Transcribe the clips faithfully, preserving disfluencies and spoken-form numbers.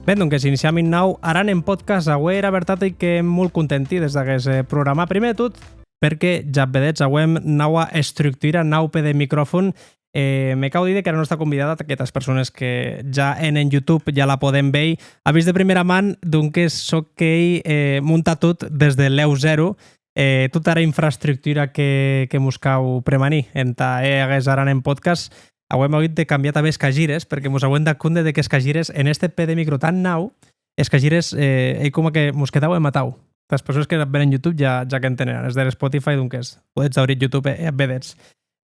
Ben, donques, iniciam un nau Aran en Podcast. Aué, era vertat ei que èm molt contenti des d'aguest, eh, programa. Primer de tot, perque ja vedetz, auem naua estructura, nau pè de micròfon. Eh, me cau díder qu'era nòsta convidada, que tàs persones que ja èn en YouTube ja la podem veir, a vist de primera man, donques, çò qu'ei, eh, montar tot des de lèu zèro, eh, tota era infraestructura que, que mos cau premanir entà hèr aguest Aran en Podcast. Auem auut de cambiar tanben es cagires, perque mos auem dat compde de qu'es cagires en este pè de micro tan nau, es cagires, eh, ei coma que mos quedauen atau. Tàs persones que ven en YouTube ja, ja qu'enteneràn, es der Spotify, donques, podetz daurir YouTube e, e ac vedetz.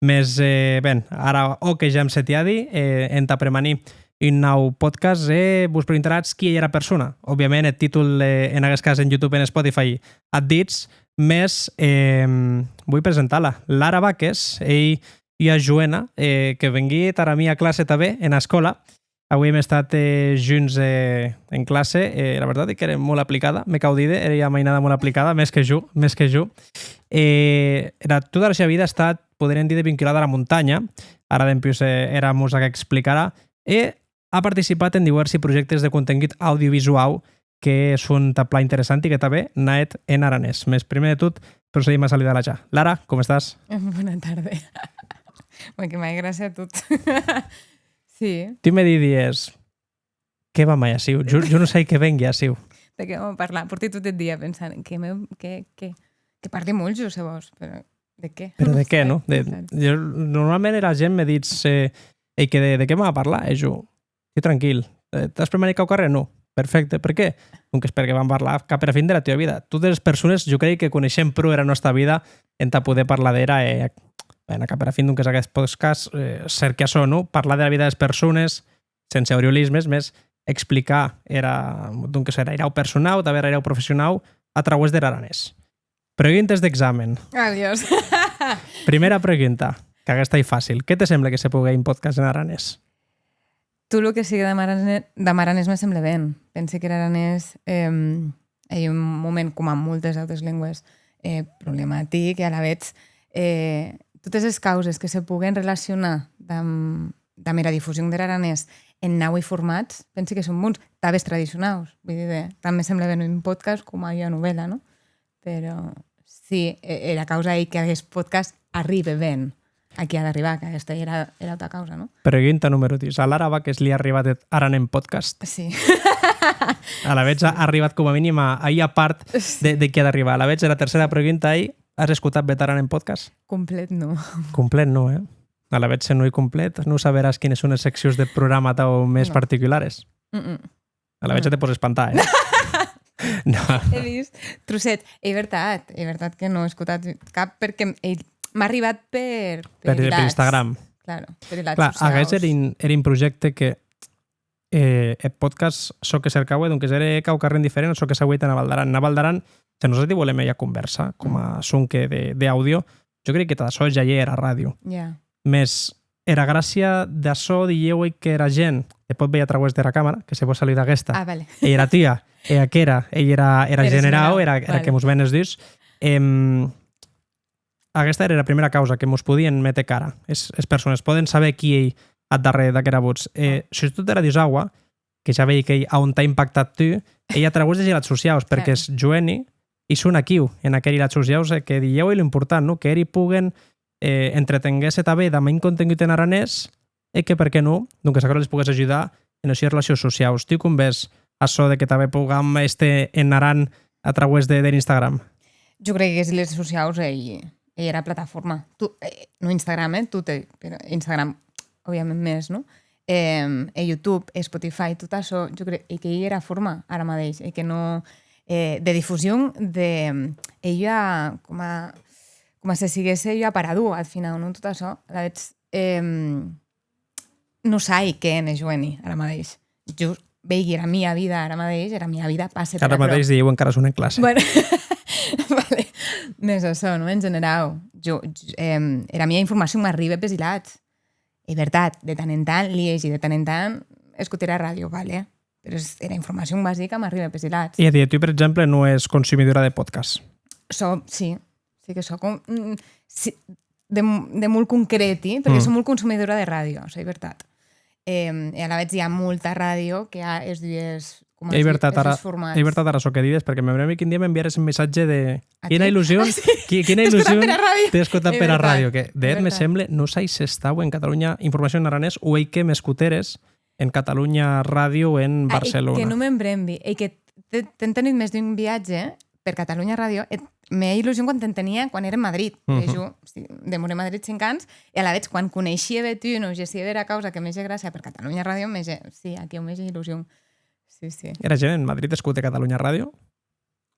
Mès, eh, ben, ara, òc, que ja èm setiadi, eh, entà premanir un nau podcast, e vos preguntaratz qui ei era persona. Òbviament, eth títol, eh, en aguest cas en YouTube, en Spotify, ac ditz, mès, eh, voi presentar-la. Lara Baques ei ua joena, eh, que venguie tara mia classe tanben, ena escòla. Auem estat, eh, junts, eh, en classe, eh, la vertat ei qu'ère molt aplicada, me cau díder, ère ua mainada molt aplicada, mès que jo, mès que jo. Eh, era, tota era sua vida a estat, poderíem díder, vinculada ara montanha, ara dempús, eh, era mos ac explicarà, e a participat en diuèrsi projèctes de contengut audiovisuau que son tà plan interessanti, que tanben n'a hèt en aranés. Mès primer de tot, procedim a saludar-la ja. Lara, com estàs? Bona tarde. Ua, que m'ha gràcia tot. Sí. Tu me didies, qué vam a hèr aciu? Jo, jo non sai qué vengui aciu. De qué vam a parlar? Porti tot eth dia pensant, que me, que, que, que parli molt jo, se vòs, però de qué? Però de qué, non? De, jo, normalment era gent me ditz, eh, ei que de, de qué vam a parlar? E jo, sí, tranquil. Eh, t'as premanit quauquarren? Non. Perfècte. Per qué? Donques, perque vam parlar cap era fin dera tua vida. Totes es persones, jo crei que coneishem pro era nòsta vida entà poder parlar d'era, e, ben, cap era fin, donques, aguest podcast, eh, cerque açò, non? Parlar dera vida des persones, sense auriolismes, mès explicar era, donques, era airau personau, tanben era airau professionau, a trauès der aranés. Preguntes d'examen. Ah, Dios. Primera pregunta, qu'aguesta ei facil. Qué te semble que se pogue hèr un podcast en aranés? Tot lo que sigue damb arane-, damb aranés me semble ben. Pensi qu'er aranés, em, ei un moment, coma moltes autes lengües, eh, problematic, e alavetz, eh, totes es causes que se poguen relacionar damb, damb era difusion der aranés en naui formats, pensi que son bons. Tanben es tradicionaus, vull dir, de, tant me semble ben un podcast coma ua novèla, non? Però sí, e-, era causa ei qu'aguest podcast arribe ben a qui a d'arribar, qu'aguesta ei era, era auta causa, non? Pregunta numèro dus. A Lara Baques li a arribat eth Aran en Podcast? Sí. Alavetz a, a arribat coma minim a, a ua part de, de qui a d'arribar. Alavetz era tercèra pregunta ei, as escotat bèth Aran en Podcast? Complet, non. Complet, non, eh? Alavetz, se non ei complet, non saberàs quines son es seccions deth programa atau mès particulares. Mm-mm. Alavetz ja te pòs espantar, eh? No. È vist? Trosset. Ei vertat, ei vertat que non è escotat cap, perque ei, m'a arribat per, per, per, per Instagram. Claro, per hilats sociaus. Clar, aguest ère un, ère un projècte que, eh, eth podcast, çò que cercaue, donques, ère quauquarren diferent a çò que s'auie hèt ena Val d'Aran. Ena Val d'Aran, se nosati volem ua convèrsa, coma sonque de, de àudio, jo crec que tad açò ja i ei era ràdio. Ja. Mès era gràcia d'açò, dilhèu, ei qu'era gent te pòt veir a trauès dera camera, que se vò saludar aguesta, ah, vale, ei era tua, e aquera ei era, era generau, era, era que mos ven es dus. Em, aguesta ère era prumèra causa, que mos podien méter cara. Es, es persones pòden saber qui ei ath darrèr d'aquera votz. E, sustot era dus aua, que ja vei qu'ei a on t'a impactat tu, ei a trauès des hilats sociaus, perque es joeni i son aquiu, en aqueri hilats sociaus, e que dilhèu ei lo important, non? Qu'eri poguen, eh, entretenguer-se tanben damb un contengut en aranés, e que, per qué non, donques, aquerò les poguesse ajudar enes sues relacions sociaus. Tu com ves açò de que tanben pogam èster en Aran a trauès de, der Instagram? Jo crec qu'es hilets sociaus ei, ei era plataforma. Tu, eh, non Instagram, eh, tot, eh, però Instagram, òbviament, mès, non? Em, e YouTube, e Spotify, tot açò, jo crec, ei qu'ei era forma ara madeish, e que non, eh, de difusion, de, ei ua, coma, coma se siguesse ua aparador, ath finau, non? Tot açò, alavetz, em, non sai qué hèn es joeni ara madeish. Jo veigui era mia vida ara madeish, era mia vida passe per aquerò. Ara madeish dilhèu encara son en classe. Bueno, vale. Mès açò, non? En generau, jo, jo, em, era mia informacion m'arribe pes hilats. Ei vertat, de tant en tant liegi, de tant en tant escoti era ràdio, vale? Però es, era informacion basica m'arribe pes hilats. E a díder, tu, per exemple, non ès consumidora de podcast? Sò, sí, sí que sò. Com, mm, sí, de, de molt concreti, perque sò molt consumidora de ràdio, açò ei vertat. Em, e alavetz i a molta ràdio que a es dues Ei vertat, ara, ei vertat ara çò que dides, perque me brembi quin dia m'envières un messatge de: quina illusion, qui-, quina illusion t'è escotat pera ràdio, que de hèt me semble, non sai se estau en Catalunya Informació en aranés o ei que m'escotères en Catalunya Ràdio en Barcelona. Que non me'n brembi, ei que t'è, t'è entenut mès d'un viatge per Catalunya Ràdio, e me hè illusion quan t'entenia quan ère en Madrid. E jo, sí, demorè en Madrid cinc ans, e alavetz quan coneishia bèth un o gessia bèra causa que me hège gràcia per Catalunya Ràdio, me hège, sí, aquiu me hège illusion. Sí, sí. Era gent en Madrid escote Catalunya Ràdio?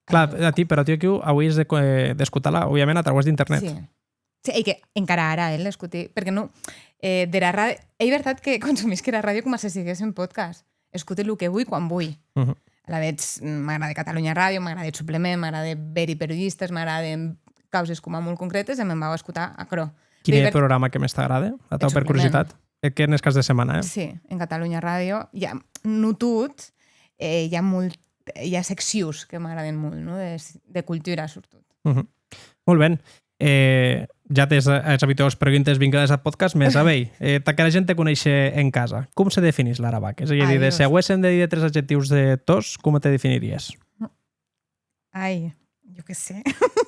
Clar, a ti, però tu aquiu auies de co-, eh, d'escotar-la, òbviament, a trauès d'internet. Sí. Sí, ei que encara ara, eh, l'escoti, perque non, eh, dera rà-, ei vertat que consumisqui era ràdio coma se siguesse un podcast. Escote lo que voi, quan voi. Alavetz, mm, m'agrade Catalunya Ràdio, m'agrade eth suplement, m'agrade veir periodistes, m'agraden causes coma molt concretes e me'n vau a escotar aquerò. Quin ei eth programa que mès t'agrade, atau, per curiositat? Eth que n'ès cas de setmana, eh? Sí, en Catalunya Ràdio. I a, non tot, eh, i a molt, i a seccions que m'agraden molt, no? De, de cultura, surtot. Molt ben. Eh, ja t'es, es abituaus preguntes vinculades ath podcast, mès, a veir, eh, tà qu'era gent te coneishe en casa, com se definís l'arabac? És a dir, se auéssem de díder tres adjectius de tòs, com te definiries? Ai, jo qué sé,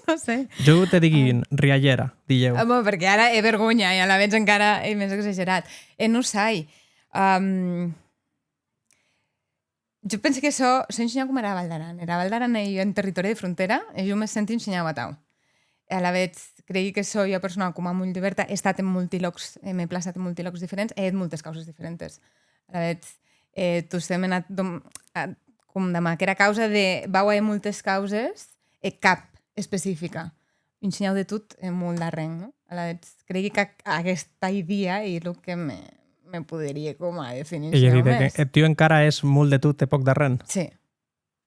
non sé. Jo te digui un, rialhèra, dilhèu. Ah, bon, perque ara hè vergonha e alavetz encara ei mès exagerat. E non sai. Am, jo pensi que sò, sò un shinhau coma era Val d'Aran. Era Val d'Aran ei un territòri de frontèra e jo me senti un shinhau atau. E alavetz, creigui que sò ua persona coma molt dubèrta, è estat en molti lòcs, e m'è plaçat en molti lòcs diferents, e è hèt moltes causes diferentes. Alavetz, eh, tostemp è anat dom-, a, com damb aquera causa de vau a hèr moltes causes e cap especifica. Un shinhau de tot e molt d'arren, non? Alavetz, creigui qu'ac-, aguesta idia ei lo que me, me poderie coma definir. Ei a díder, que tu encara ès molt de tot e pòc d'arren? Sí.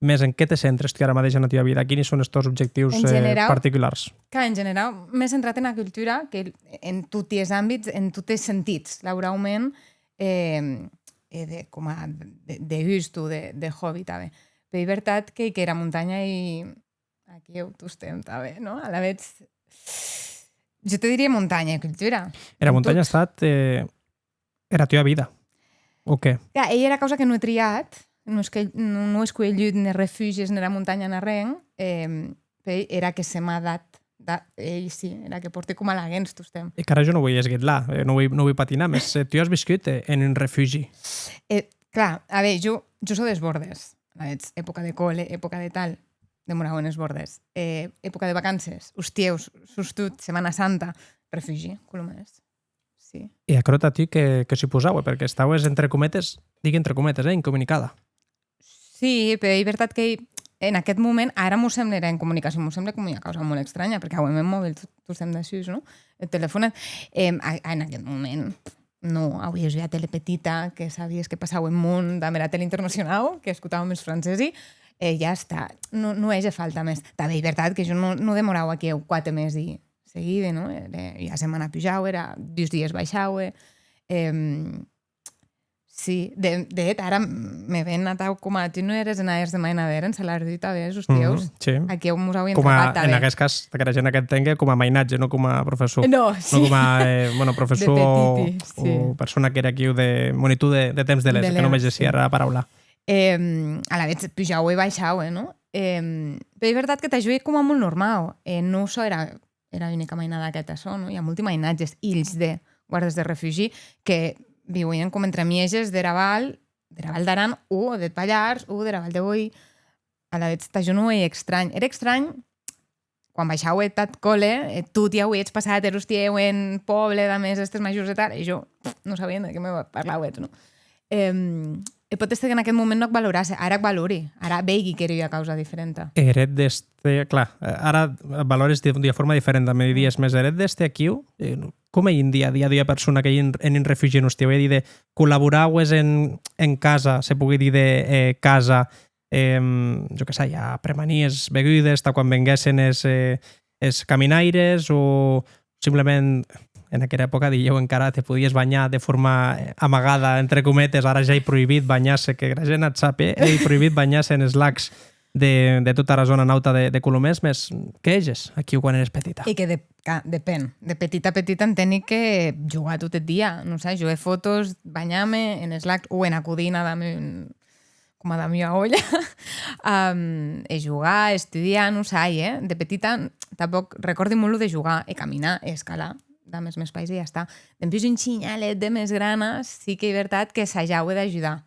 Mès en qué te centres tu ara madeish ena tua vida? Quini son es tòs objectius, eh, particulars? Clar, en generau, m'è centrat ena cultura, que en toti es àmbits, en toti es sentits, laboraument, eh, e de, coma de, de gust o de, de hobby tanben. Però ei vertat que, qu'era montanha ei aquiu tostemp tanben, non? Alavetz, jo te diria montanha e cultura. Era montanha a estat, eh, era tua vida, o qué? Clar, ei era causa que non è triat, non esque-, non, non è escuelhut ne refugis, ne era montanha, ne arren, eh, pèi era que se m'a dat, da-, ei, sí, era que pòrte coma laguens tostemp. E qu'ara jo non voi esguetlar, eh, non voi, non voi patinar, mès, eh, tu as viscut, eh, en un refugi. Eh, clar, a veir, jo, jo sò des Bòrdes, alavetz, epòca de còle, epòca de tal, demoraua enes Bòrdes. Eh, epòca de vacances, ostieus, sustot, Setmana Santa, refugi, Colomèrs. Sí. E aquerò tà tu qué, qué suposaue? Perque estaues, entre cometes, digui entre cometes, eh, incomunicada. Sí, però ei vertat que en aqueth moment, ara mos semble era incomunicacion, mos semble coma ua causa molt estranha, perque auem eth mobil to-, tostemp dessús, non? Eth telefon, em, a, en aqueth moment, non, auies ua tele petita, que sabies qué passaue en mon, damb era tele internacionau, que escotàuem es francesi, e ja està. Non, non hège falta mès. Tanben ei vertat que jo non, non demoraua aquiu quate mesi seguidi, non? Era, ua setmana pujaue, era dus dies baishaue. Em, sí, de, de hèt, ara me ven atau coma, tu non eres ena Ers de Mainadèr, en Salardú tanben, ostieus. Mhm, sí. Aquiu mos auien trapat tanben. Coma, en aguest cas, tà qu'era gent ac entengue, coma mainatge, non coma professor. Non, sí. Non coma, eh, bueno, professor o, o persona qu'ère aquiu de monitor de, de temps de lèser, que non me gessie ara era paraula. Em, alavetz, pujaue e baishaue, non? Em, però ei vertat que tà jo ei coma molt normau, e non sò era era unica mainada qu'è açò, non? I a molti mainatges, hilhs de guardes de refugi, que viuien com entremieges dera Val, dera Val d'Aran, o deth Pallars, o dera Val de Boí. Alavetz, tà jo non ei estranh. Ère estranh quan baishaue tath còle, e toti auetz passat er ostieu en pòble, damb es hèstes majors e tal, e jo non sabia de qué me parlauetz, non? Em, e pòt èster qu'en aqueth moment non ac valorasse, ara ac valori, ara veigui qu'ère ua causa diferenta. Er hèt d'èster, clar, ara valores de, d'ua forma diferenta, me didies, mès er hèt d'èster aquiu, eh, com ei un dia a dia d'ua persona qu'ei en, en un refugi en ostiu? Ei a díder, collaboraues en, en casa, se pogui díder, eh, casa, em, jo que sai, a premanir es begudes, tà quan venguessen es, eh, es caminaires, o simplement en aquera epòca, dilhèu encara te podies banhar de forma, eh, amagada, entre cometes, ara ja ei proïbit banhar-se, que era gent ac sape, ei proïbit banhar-se enes lacs de, de tota era zòna nauta de, de Colomèrs, mès qué hèges aquiu quan eres petita? E que de, ca-, depen. De petita, petita enteni que jogar tot eth dia, non sai, jo è fòtos, banhar-me enes lacs o ena codina damb un, coma damb ua olha, am, e jogar, estudiar, non sai, eh? De petita, tanpòc recòrdi molt lo de jogar e caminar e escalar damb es mèns pairs e ja està. Dempús, un shinhalet de mès grana, sí qu'ei vertat que sajaue d'ajudar.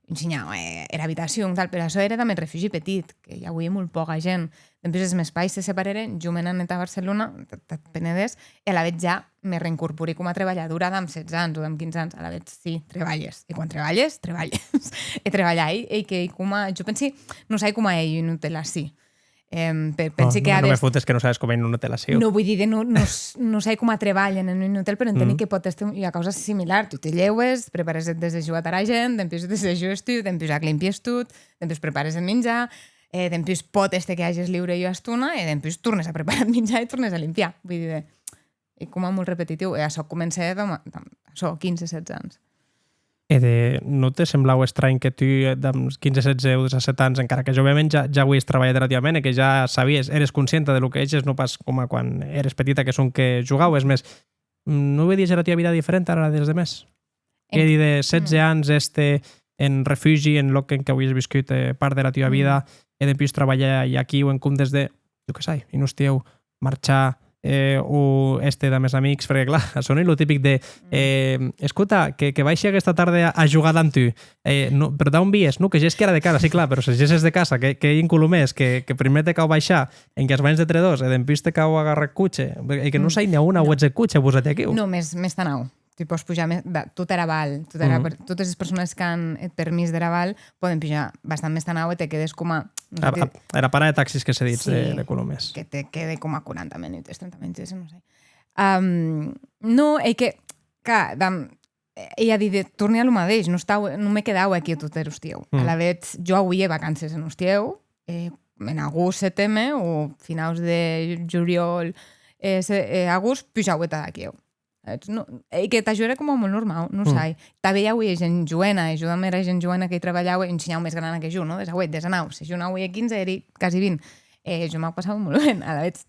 Un shinhau, eh, era abitacion, tal, però açò ère damb eth refugi petit, que i auie molt pòca gent. Dempús, es mèns pairs se separèren, jo me n'anè entà Barcelona, t'ac penedes, e alavetz ja me reincorpori coma trebalhadora damb setze ans o damb quinze ans. Alavetz, sí, trebalhes. E quan trebalhes, trebalhes. E trebalhar ei, ei que ei coma, jo pensi, non sai coma ei un hotel ací. Em, pe-, pensi que... Non, non me fotes que non sabes coma ei un hotel ací. Non, voi díder, non, non, non sai coma trebalhen en un hotel, però enteni que pòt èster ua causa similar. Tu te lhèues, prepares eth desdejunar tara gent, dempús desdejunes tu, dempús ac limpies tot, dempús prepares eth minjar, e dempús pòt èster que ages liure ua estona, e dempús tornes a preparar eth minjar e tornes a limpiar. Voi díder, ei coma molt repetitiu, e açò comencè damb, damb açò, quinze, setze ans. E de, non te semblaue estranh que tu, eh, damb quinze, setze o dètz-e-sèt ans, encara que jo, òbviament, ja, ja auies trabalhat relativament e que ja sabies, eres conscienta de lo que hèges, non pas coma quan eres petita, que sonque jogaues, mès, mm, non vedies era tua vida diferenta ara des demés? Que de setze ans èster en refugi, en lòc en qué auies viscut, eh, part dera tua vida, e dempús trabalhar aquiu en comptes de, jo que sai, un ostiu, marchar, eh, o èster damb es amics, perque, clar, açò non ei lo tipic de, eh, escota, que, que baishi aguesta tarde a, a jogar damb tu. Eh, non, però d'a on vies? Non, que ges qu'èra de casa, sí, clar, però se gesses de casa, que, que ei en Colomèrs, que, que prumèr te cau baishar enquias banhs de Tredòs, e dempús te cau agarrar eth coche, e que non sai ne a on auetz eth coche, vosati, aquiu. Non, mès, mès tà naut. Tu pòs pujar mès, da, tot era Val, tot era, totes es persones qu'an eth permís dera Val pòden pujar bastant mès tà naut e te quedes coma, non sé, a, a, era parada de taxis que se ditz de, de Colomèrs. Que te quede coma quaranta menutes, trenta menutes, non sai. Am, non, ei que, clar, damb, ei a díder, torni a lo madeish, non estaue, non me quedaue aquiu tot er ostiu. Alavetz, jo auie vacances en ostiu, eh, en agost, seteme, o finaus de juliol, eh, se-, eh, agost, pujaue tad aquiu. Eth, non, ei que tà jo ère coma molt normau, non sai. Tanben i auie gent joena, e jo damb era gent joena que i trabalhaue, un shinhau mès grana que jo, non? Des auie dètz-e-nau, se jo n'auie quinze, èri quasi vint. E jo m'ac passaue molt ben. Alavetz,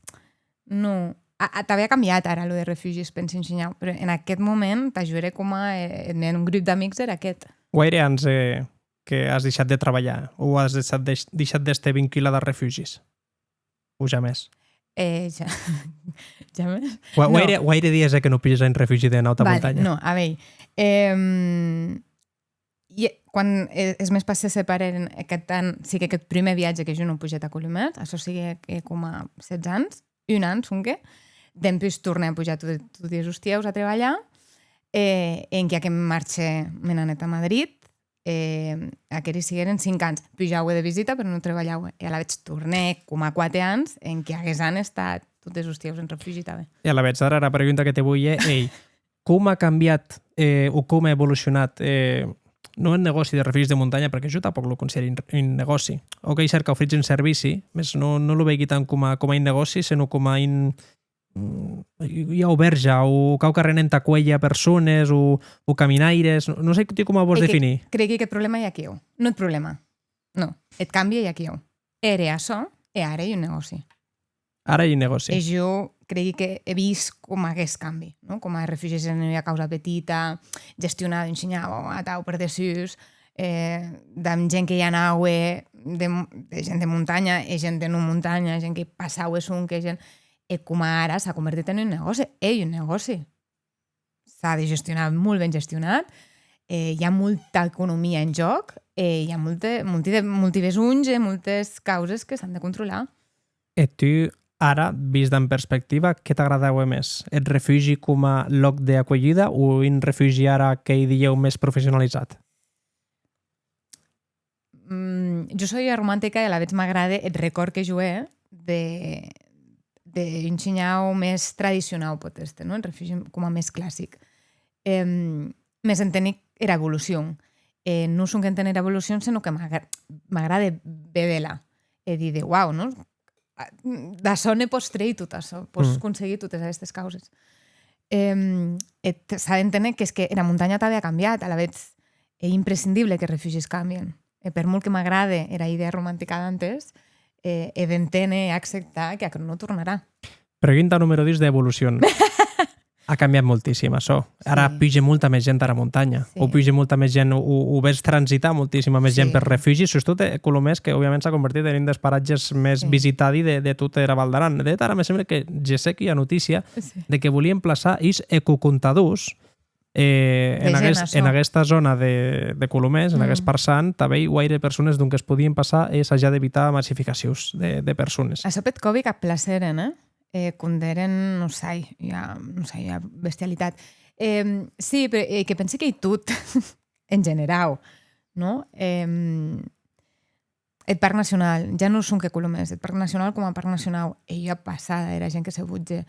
non. A, a, tanben a cambiat ara, lo de refugis, pensi un shinhau, però en aqueth moment, tà jo ère coma, eh, eth mèn grup d'amics ère aqueth. Guaire ans, eh, que as deishat de trabalhar o as deishat de, deishat d'èster vinculada a refugis? O jamès? Eh, ja, jamès. Gua-, guaire, guaire dies hè que non puges a un refugi de nauta montanha? Vale, non, a veir, em, i, quan, eh, es mèns pairs se separèren, eh, aqueth an, siguec eth prumèr viatge que jo non pugè tà Colomèrs, açò siguec, eh, coma setze ans, un an sonque, dempús tornè a pujar tot, toti es ostieus a trebalhar, e, e enquia que marchè me n'anè tà Madrid, e aqueri sigueren cinc ans. Pujaue de visita, però non trebalhaue. E alavetz tornè coma quate ans, enquia aguest an è estat totes es ostieus en refugi tanben. E alavetz, ara era pregunta que te voi hèr ei, com a cambiat, eh, o com a evolucionat, eh, non eth negòci de refugis de montanha, perque jo tanpòc lo consideri un, un negòci. Ok, cèrca, ofritz un servici, mès non, non lo veigui tant coma, coma un negòci, senon coma un, mm, ua aubèrja, o quauquarren entà cuélher persones, o, o caminaires, non, non sai tu coma vòs definir. Creigui qu'eth problèma ei aquiu. Non eth problèma. Non, eth cambi ei aquiu. Ère açò, e ara ei un negòci. Ara ei un negòci. E jo creigui que è vist coma aguest cambi, non? Coma es refugis èren ua causa petita, gestionada un shinhau atau per dessús, eh, damb gent que i anaue de, de gent de montanha e gent de non montanha, gent que passaue sonque, gent, e coma ara s'a convertit en un negòci, ei un negòci. S'a de gestionar molt ben gestionat, eh, i a molta economia en jòc, e i a molte, molti de, molti besonhs e moltes causes que s'an de controlar. E tu, ara, vist damb perspectiva, qué t'agradaue mès? Eth refugi coma lòc d'acuelhida o un refugi ara qu'ei, dilhèu, mès professionalizat? Mm, jo soi ua romantica e alavetz m'agrade eth recòrd que jo è de, de un shinhau mès tradicionau, pòt èster, non? Un refugi coma mès classic. Em, mès enteni era evolucion. E non sonque enteni era evolucion, senon que m'agra-, m'agrade véder-la e díder, uau, non? A, d'açò ne pòs trèir tot açò, pòs conseguir totes aguestes causes. Em, e t-, s'a d'enténer qu'es que era montanha tanben a cambiat, alavetz ei imprescindible qu'es refugis cambien. E per molt que m'agrade era idèa romantica d'antes, eh, è d'enténer e acceptar que aquerò non tornarà. Pregunta numèro dus d'evolucion. Ha cambiat moltíssim, açò. Ara puge molta mès gent ara montanha. Sí. O puge molta mès gent, o, o ves transitar moltíssima mès gent per refugi, sustot, eh, Colomers, que òbviament s'a convertit en un des paratges mès visitadi de, de tota era Val d'Aran. De hèt, ara me semble que gessec ua notícia de que volien plaçar uns ecocontadors, eh, en aguest-, en aguesta zòna de, de Colomers, en aguest parçan, tanben guaire persones, donques, podien passar e sajar d'evitar massificacions de, de persones. Açò peth Covid ac placèren, eh? Eh, condèren, non sai, ua, non sai, ua bestialitat. Em, sí, però, eh, que pensi qu'ei tot, en generau, non? Em, eth Parc Nacionau, ja non sonque Colomers, eth Parc Nacionau coma Parc Nacionau, ei ua passada, era gent que se botge.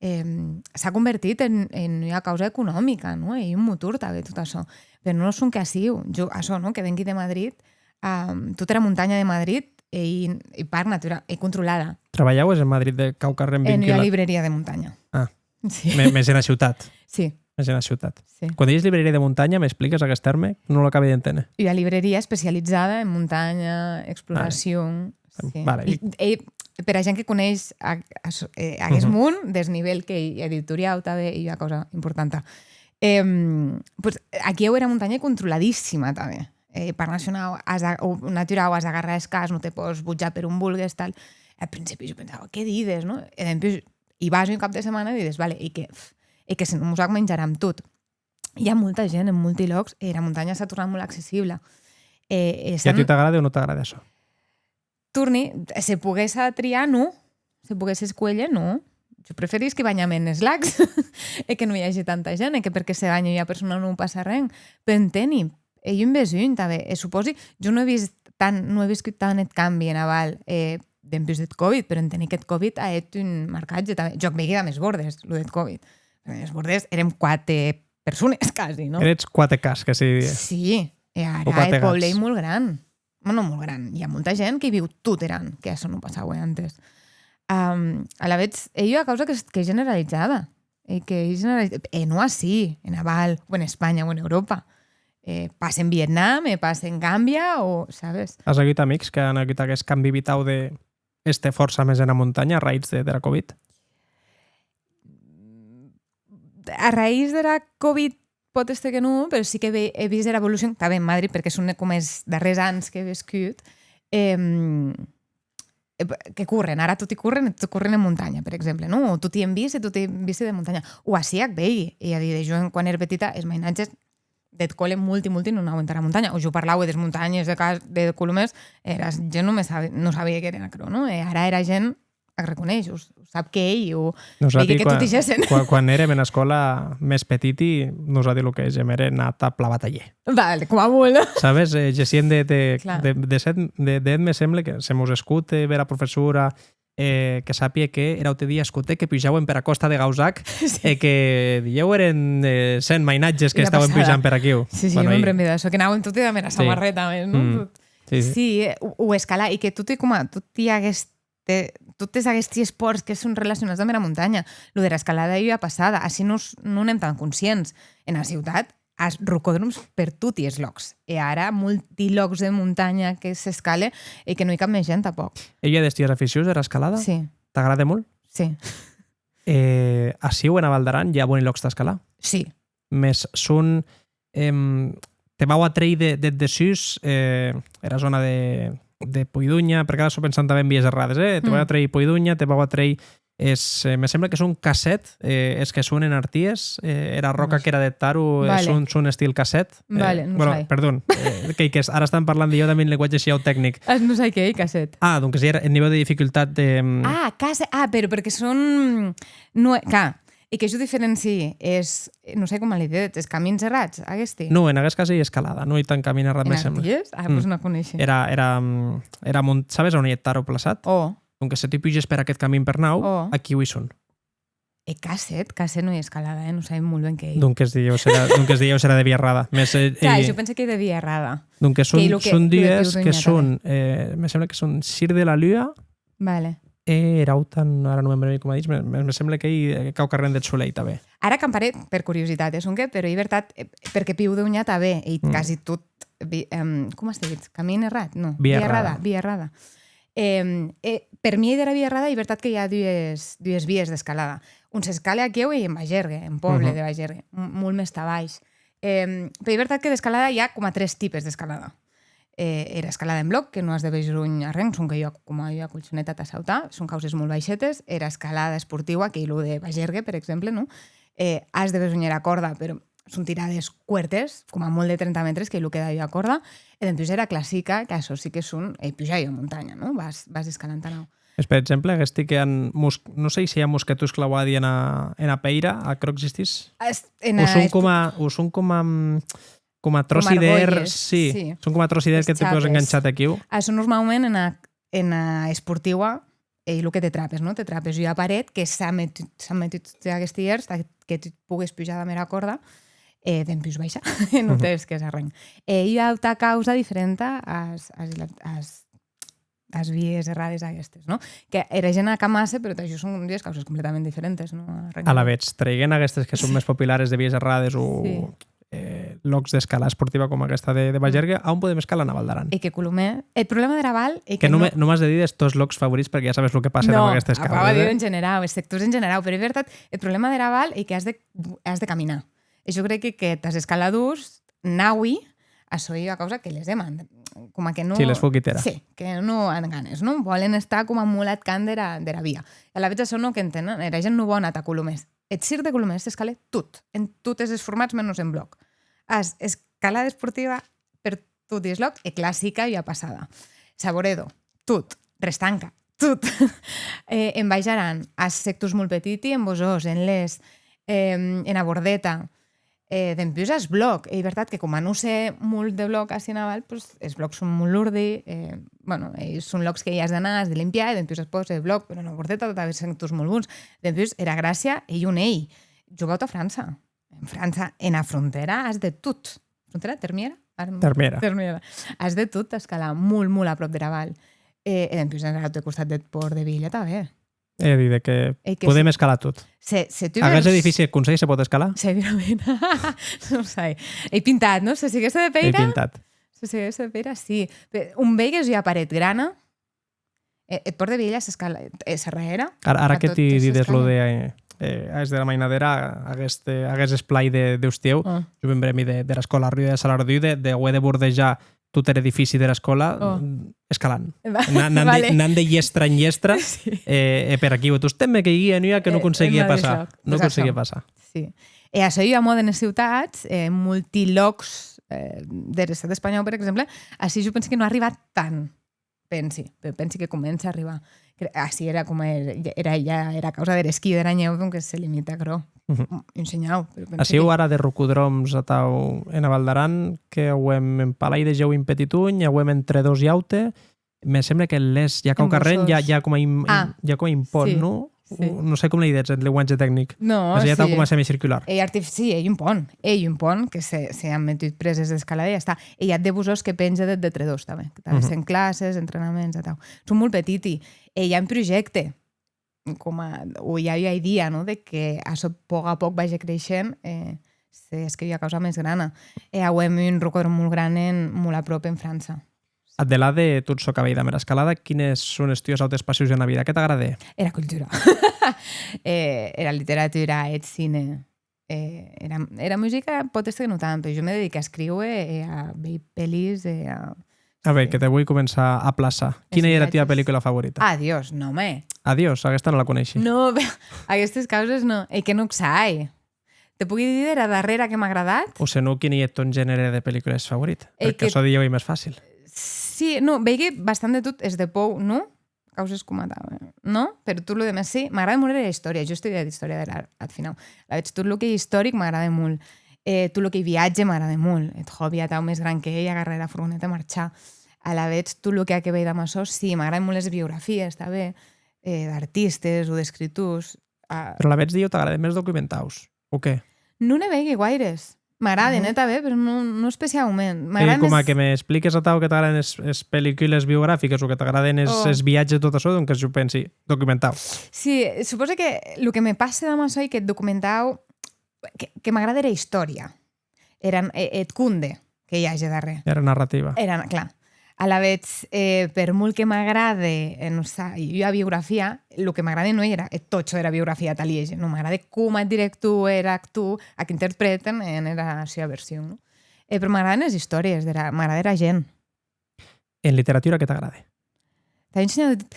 Em, s'a convertit en, en ua causa economica, non? Ei un motor tanben tot açò. Però non sonque aciu, jo, açò, non? Que vengui de Madrid, a, tota era montanha de Madrid ei, ei parc natura-, ei controlada. Trabalhaues en Madrid de quauquarren vinculat? En ua libreria de montanha. Ah. Sí. Me-, mès ena ciutat? Sí. Mès ena ciutat. Sí. Quan dides libreria de montanha, m'expliques aguest tèrme? Non l'acabi d'enténer. Ua libreria especializada en montanha, exploracion. Vale. Sí. Vale. I, e per a gent que coneish a, a, eh, aguest mon, Desnivell, qu'ei editoriau tanben, ei ua causa importanta. Em, pues, aquiu era montanha ei controladíssima tanben. Eh, Parc Nacionau, as a, o naturau, as d'agarrar es cars, non te pòs botjar per on vulgues, tal. Al principi jo pensava, qué dides, non? E dempús i vas un cap de setmana e dides, vale, e que, e que se non mos ac menjaram tot. I a molta gent en molti lòcs e era montanha s'a tornat molt accessible. E, e... E a tu t'agrade o non t'agrade açò? Torni, se poguessa triar, non. Se poguesse escuélher, non. Jo preferisqui banhar-me enes lacs e que non i age tanta gent e que perque se banhe ua persona non passe arren. Però enteni, ei un besonh tanben. E supòsi, jo non è vist tant, non è viscut tant eth cambi ena Val, eh, dempús deth Covid, però enteni qu'eth Covid a hèt un marcatge tanben. Jo ac veigui damb es Bòrdes, lo deth Covid. Es Bòrdes èrem quate persones, quasi, non? Èretz quate cats, que se didie. Sí, e ara eth pòble ei molt gran. Bueno, molt gran. I a molta gent que viu tot er an, que açò non passaue antes. Am, alavetz, ei ua causa que, qu'ei generalizada. E qu'ei generaliz-, e non ací, ena Val, o en Espanha, o en Euròpa. Eh, passe en Vietnam, e passe en Gàmbia, o, sabes? As agut amics que an agut aguest cambi vitau de èster fòrça mès ena montanha a raïtz de, dera Covid? A raïtz dera Covid pòt èster que non, però sí que ve-, è vist era evolucion, tanben en Madrid, perque son coma es darrèrs ans qu'è vescut, em, eh, que corren, ara toti corren, e toti corren en montanha, per exemple, non? O toti en bici, e toti en bici de montanha. O ací ac veigui, ei a díder, jo en, quan ère petita, es mainatges deth còle molti, molti non anauen tara montanha. O jo parlaue des montanhes de cas-, de Colomèrs, era gent non me sabe-, non sabie qué èren aquerò, non? E ara era gent ac reconeish, o s-, o sap qué ei, o... Nosati, veigui que quan, toti gessen. Quan, quan érem ena escòla mès petiti, nosati lo que hègem ère anar tà Pla Bataller. Vale, coma molt. Sabes? Eh, gessien de, de, clar, de, de set, de, de, me semble que se mos escote bèra professora, eh, que sàpie que er aute dia escotè que pujauen pera còsta de Gausac, sí, e que dilhèu èren, eh, cent mainatges que estauen pujant per aquiu. Sí, sí, bueno, jo me'n brembi d'açò, que anauen toti damb era samarreta, mès, non? Mm. Tot. Sí, sí. Sí, eh, o, o escalar, e que toti coma, toti aguesti, totes aguesti espòrts que son relacionats damb era montanha. Lo dera escalada ei ua passada. Ací non s-, non èm tan conscients. Ena ciutat, as rocòdroms per toti es lòcs. E ara, molti lòcs de montanha que s'escale e que non i cap mès gent, tanpòc. Ei ua des tues aficions, era escalada? Sí. T'agrade molt? Sí. E aciu, ena Val d'Aran, i a boni lòcs tà escalar? Sí. Mès son, em, te vau a trèir de, deth dessús, eh, era zòna de, de Poidonha, perque ara sò pensant tanben en vies errades, eh? Te vau a trèir Poidonha, te vau a trèir es, eh, me semble que son Casset, eh, es que son en Arties, eh, era ròca qu'èra deth Taro, eh, son, son estil Casset. Eh, vale, non sai. Bueno, perdon, eh, qu'ei que ara estam parlant dilhèu damb un lenguatge shinhau tecnic. Ah, non sai qué ei Casset. Ah, donques, ei eth nivèu de dificultat de, mm... Ah, Casset, ah, però perque son, non, clar, e que jo diferencii es, non sai coma li didetz, es camins errats, aguesti? Non, en aguest cas ei escalada, non ei tant camin errat, me semble. En Arties? Ah, pues non coneishi. Era, era, mm, era mont-, sabes on ei eth Taro plaçat? Oh. Donques, se tu puges per aqueth camin per naut, aquiu i son. E Casset, Casset non ei escalada, eh? Non sabem molt ben qué ei. Donques dilhèu serà, donques dilhèu serà de via errada. Mès, eh, clar, eh, jo pense qu'ei de via errada. Donques son, son dues que son, eh, me sembla que son Cir de la Lua, vale, e era auta, ara non me'n brembi coma ditz, me, me, me sembla qu'ei, eh, quauquarren deth Solei tanben. Ara camparè, per curiositat, eh, sonque, però ei vertat, eh, perque Poidonha tanben ei quasi tot vi-, em, coma se ditz? Camin errat? Non. Via errada. Via errada. Em, e per miei dera via errada, ei vertat que i a dues, dues vies d'escalada. On s'escale aquiu ei en Bagergue, en pòble de Bagergue, m-, molt mès tà baish. Eh, però ei vertat que d'escalada i a coma tres tipes d'escalada. Eh, era escalada en blòc, que non as de besonh arren, sonque ua, coma ua colchoneta tà sautar, son causes molt baishetes. Era escalada esportiua, qu'ei lo de Bagergue, per exemple, non? Eh, as de besonh era còrda, però son tirades cuertes, coma molt de trenta mètres, qu'ei lo que da ua còrda, e dempús era classica, que açò sí que son, eh, pujar ua montanha, non? Vas, vas escalant tà naut. Es, per exemple, aguesti que an mos-, non sei se i a mosquetons clauadi ena, ena pèira, aquerò existís? Es-, ena O son espo- coma, o son coma, mm, coma tròci d'èr, argolhes, sí, sí. Son coma tròci d'èr que te pòs enganchar aquiu. Açò normaument ena, ena esportiua, ei lo que te trapes, non? Te trapes ua paret que s'a metut, s'an metut aguesti èrs tà que tu pogues pujar damb era còrda e dempús baishar, e non te hesques arren. E ua auta causa diferenta as, as, as as vies errades aguestes, non? Que era gent ac amasse, però tà jo son dues causes completament diferentes, non? Arren. Alavetz, treiguent aguestes que son mès populares de vies errades o, sí, eh, lòcs d'escala esportiva coma aguesta de, de Bagergue, a on podem escalar ena Val d'Aran? E que Colomèr, eth problèma dera Val ei que... Que non non me, non m'as de díder es tòs lòcs favorits, perque ja sabes lo que passe damb aguestes causes, eh? Acabar de díder en generau, es sectors en generau, però ei vertat, eth problèma dera Val ei que as de, as de caminar. E jo crec que, que tàs escaladors, naui, açò ei ua causa que les deman-, coma que non... Sí, les fot quitèra. Sí, que non an ganes, non? Vòlen estar coma molt ath cant dera, dera via. E alavetz açò non qu'entenen, era gent non vò anar tà Colomèr. Eth circ de Colomèr s'escale tot, en totes es formats, menos en blòc. As escalada esportiva per toti es lòcs, e classica ua passada. Saboredo, tot. Restanca, tot. Eh, en Baish Aran, as sectors molt petiti, en Bosòs, en Les, em, ena Bordeta, eh, dempús as blòc. Ei vertat que coma non sè molt de blòc ací ena Val, pues, es blòcs son molt lordi, eh, bueno, eh, son lòcs que i as d'anar, as de limpiar, e dempús as pòs eth blòc, però ena Bordeta tot a haver sectors molt bons. Dempús, era gràcia ei on ei. Jo vau tà França. En França, ena frontèra, as de tot. Frontèra? Termièra? Ara non. Termièra. Termièra. As de tot, escalar molt, molt apròp dera Val. E, e dempús, en l'aute costat deth pòrt de Vielha, tanben. Ei a díder que... Ei que podem escalar tot. Se, se tu... Aguest edifici eth Conselh se pòt escalar? Segurament. Non sai. Ei pintat, non? Se siguesse de pèira... Ei pintat. Se siguesse de pèira, sí. Pe-, on veigues ua paret grana, e, eth pòrt de Vielha s'escala, eh, s'arrèra. Ara, ara que ti dides lo de, eh, es dera mainadèra, aguest, eh, aguest esplai de, d'Ostieu, jo me'n brembi de, dera escòla Rue de Salardú, de, de auer de bordejar tot er edifici dera escòla, mm, escalant. Anant de, anant de hièstra en hièstra, e, e per aquiu, e tostemp me queiguie en ua que non conseguie passar. Non conseguie passar. Sí. E açò ei ua mòda enes ciutats, eh, molti lòcs, eh, der estat espanhòu, per exemple, ací jo pensi que non a arribat tant. Pensi, pe-, pensi que comence a arribar. Cre-, ací era coma er-, era, ja era causa der esquí, dera nhèu, donques se limite a aquerò. Un shinhau, però pensi... Aciu que ara de rocodròms atau ena Val d'Aran, que auem en Palai de Gèu un petit un, auem entre Dòs e Aute, me semble que Les, ja quauquarren, ja, ja coma un, ja coma un pont, non? Sí. Non sai com li ditz en lenguatge tecnic. Non, sí. Atau coma semicircular. Ei artif-, sí, ei un pont. Ei un pont que se, se an metut preses d'escalada e ja està. E i a de Bosòs que penge de, de tredors, tanben. Que tanben sèn classes, entrenaments, atau. Son molt petiti. E i a un projècte, coma, o i a ua idia, non? De que açò, pòc a pòc, vage creishent, e se hèsque ua causa mès grana. E auem un rocodròm molt gran en, molt apròp en França. Ath delà de tot çò qu'a veir damb era escalada, quines son es tues autes passions ena vida? Qué t'agrade? Era cultura. Eh, era literatura, eth cine. Eh, era, era musica pòt èster que non tant, però jo me dedique a escríuer e a veir pelis e a... A veir, que te voi començar a plaçar. Quina ei era tua pellicula favorita? Adiós, non, me. Adiós, aguesta non la coneishi. Non, aguestes causes non. E que non sai. Te pogui díder era darrèra que m'a agradat. O se non, quin ei eth tòn gènere de pellicules favorit? Perque açò dilhèu ei mès facil. Sí, non, veigui bastant de tot, es de pòur, non? Causes coma atau, eh? Non? Però tot lo demès sí. M'agrade molt era istòria. Jo estudiè d'istòria de l'art, ath finau. Alavetz, tot lo qu'ei istoric m'agrade molt. Eh, tot lo qu'ei viatge m'agrade molt. Eth hòbi atau mès gran qu'ei agarrar era furgoneta e marchar. Alavetz, tot lo que a que veir damb açò, sí, m'agrade molt es biografies, tanben, eh, d'artistes o d'escritors. Ah. Però alavetz dilhèu t'agraden mès documentaus, o qué? Non ne veigui guaires. M'agraden, eh, tanben, però non, non especiaument. M'agraden... Coma que m'expliques atau que t'agraden es, es pellicules biografiques o que t'agraden es, es viatges, tot açò, donques jo pensi, documentau. Sí, supòse que lo que me passe damb açò ei qu'eth documentau, que, que m'agrade era istòria. Era, e, eth conde que i age darrèr. Era narrativa. Era, clar. Alavetz, eh, per molt que m'agrade, eh, non sai, ua biografia, lo que m'agrade non ei era, eth tòcho dera biografia tà liéger, non, m'agrade coma eth director, er actor, ac interpreten en era sua version, non? Eh, però m'agraden es istòries, dera, m'agrade era gent. En literatura, qué t'agrade? T'ai ensenhat de tot.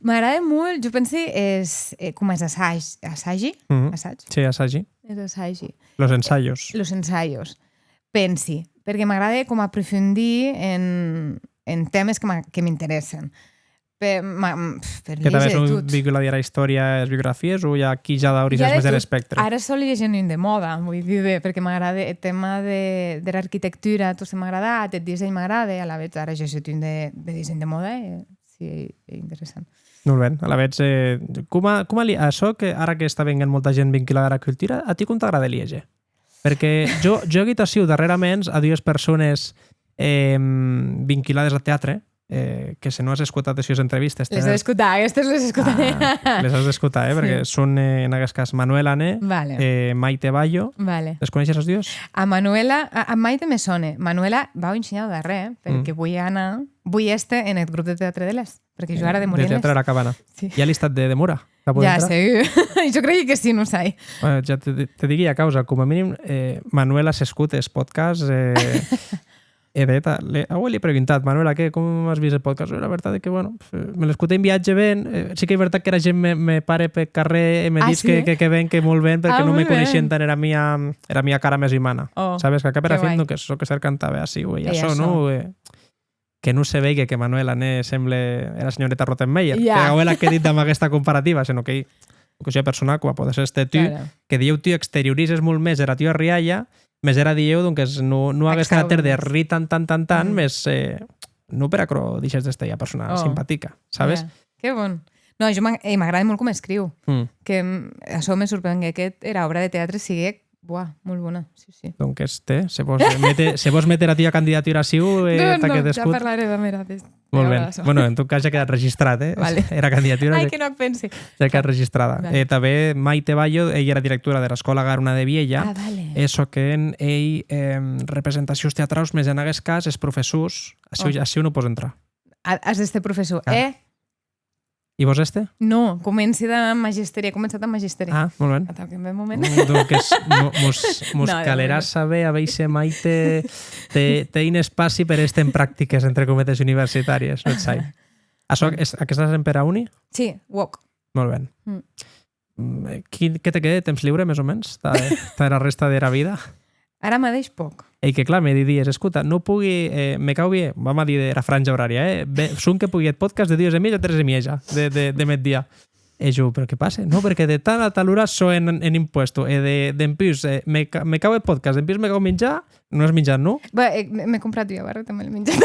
M'agrade molt, jo pensi, es, eh, coma es assaj-, assagi? Mhm. Assaig? Sí, assagi. Es assagi. Los ensayos. Los ensayos. Pensi, perque m'agrade com aprofundir en, en tèmes que m'a-, que m'interèssen. Per, ma-, pf, per Que tanben léger de son tot. Vinculadi ara istòria, es biografies, o ja aquí ja daurisses Hi ha de mès er tot. Espèctre? Ara sò liegent un de mòda, voi díder, perque m'agrade eth tèma de, dera arquitectura, tot se m'agrada, eth disseny m'agrade, alavetz ara ja sò un de, de disseny de mòda, e sí, ei interessant. Molt ben, alavetz, eh, coma, coma li-, açò que ara que està venguent molta gent vinculada ara cultura, a ti com t'agrade liéger? Perque jo, jo agitacion darrèraments a dues persones, eh, vinculades ath teatre, eh, que se non as escotat es sues entrevistes, Les he d'escotar, aguestes les escotaré. Ah, les as d'escotar, eh, perque Sí. son, eh, en aguest cas, Manuela Ané, Vale. eh, Maite Bayo. Vale. Les coneishes as dues? A Manuela, a, a Maite me sone. Manuela, vau ensenhar darrèr, eh, perque Mm. voi anar, voi èster en eth grup de teatre de Les, perque jo ara Eh, demori de en Les. Teatre a la Cabana. Sí. I a listat de demora? Que pòden Ja, entrar? Segur. Jo crei que sí, non sai. Bueno, ja te, te digui ua causa, coma minim, eh, Manuela s'escute es podcasts, eh, e de ta-, le, aué li è preguntat, Manuela, qué, com as vist eth podcast? La vertat ei que, bueno, eh, me l'escute en viatge ben, eh, sí que ei vertat qu'era gent me, me pare peth carrèr e me Ah, ditz que, sí? Que, que ben, que molt ben, perque Ah, non me molt ben. Coneishien tant era mia, era mia cara mès umana. Oh, Sabes? Que cap era que fin, guai. Donques, çò que cercan tanben ací, uei, Ei, açò, açò. Non? Eh, que non se veigue que Manuela Ané semble era senhoreta Rottenmeier. Ja. Que aué l'ac è dit damb aguesta comparativa, senon qu'ei, que sia persona coma pòdes èster tu, Claro. Que dilhèu tu exteriorises molt mès era tua rialha, mès era dilhèu, donques, non, non aguest Exacte. Caractèr de rir tant, tant, tant, tant, Mm. mès, eh, non per aquerò deishes d'èster ua persona Oh. Simpatica, sabes? Ja. Que bon. Non, jo m'ag-, e m'agrade molt com escriu. Mm. Que, mm, açò me sorprenguec, que era òbra de teatre siguec Buah, molt bona, sí, sí. Donques, te, se vòs, eh, méter, se vòs méter era tua candidatura aciu, eh, No, no, taquet ja escut. Parlaré damb era de-, Molt de ben. Abraço. Bueno, en tot cas ja quedat registrat, eh? Vale. Era candidatura Ai, ja, que non ac pensi. Ja quedat registrada. Vale. Eh, tanben Maite Bayo, ei era directora dera Escòla Garona de Vielha. Ah, vale. E çò qu'en ei, em, representacions teatraus, mès en aguest cas, es professors, aciu, Oh. Aciu non pòs entrar. A-, as d'èster professor, Clar. Eh? I vòs èster? Non, comenci damb magisteria, è començat damb magisteria. Ah, molt ben. Atau, que un moment. Mm, donques, mo-, mos, mos No, de calerà moment. Saber a veir se Maite te, te, te hè un espaci per èster en practiques, entre cometes, universitàries, non sai. Açò, Bueno. Es, aquesta l'has hèt per a uni? Sí, UOC. Molt ben. Mm. Mm, eh, quin, qué te quede de temps liure, mès o mens, tà, tà era rèsta dera vida? Ara madeish pòc. Ei que, clar, me didies, escota, non pogui, eh, me cau vier, vam a díder era franja horària, eh? Be-, sonque pogui eth podcast de dues e mieja a tres e mieja de, de, de meddia. E jo, però qué passe? Non, perque de tal a tal ora sò en, en un puesto, e de, dempús, eh, me ca-, me cau eth podcast, dempús me cau minjar, non as minjat, non? Bé, eh, me, m'è comprat ua barreta, me l'è minjat.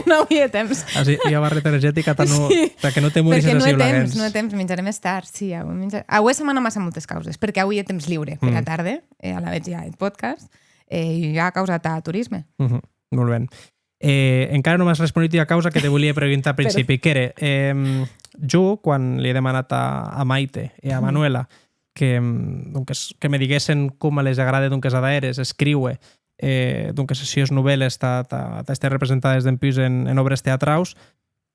Non auie temps. Ah, sí, ua barreta energetica, tà non, Sí. Tà que non te morisses Perque non ací he temps, laguens. Non he temps, minjarè mès tard, sí, aué minja-, aué se m'an amassat moltes causes, perque auie temps liure pera Mm. tarde, e alavetz ja eth podcast, e ua causa tà turisme. Mhm, molt ben. Eh, encara non m'as responut ua causa que te volia preguntar a Però principi, qu'ère, em, jo, quan li è demanat a, a Maite e a Mm. Manuela que, em, donques, que me diguessen coma les agrade, donques, ad aeres escríuer, eh, donques, es sues novèles tà, tà, tà èster representades dempús en, en òbres teatraus,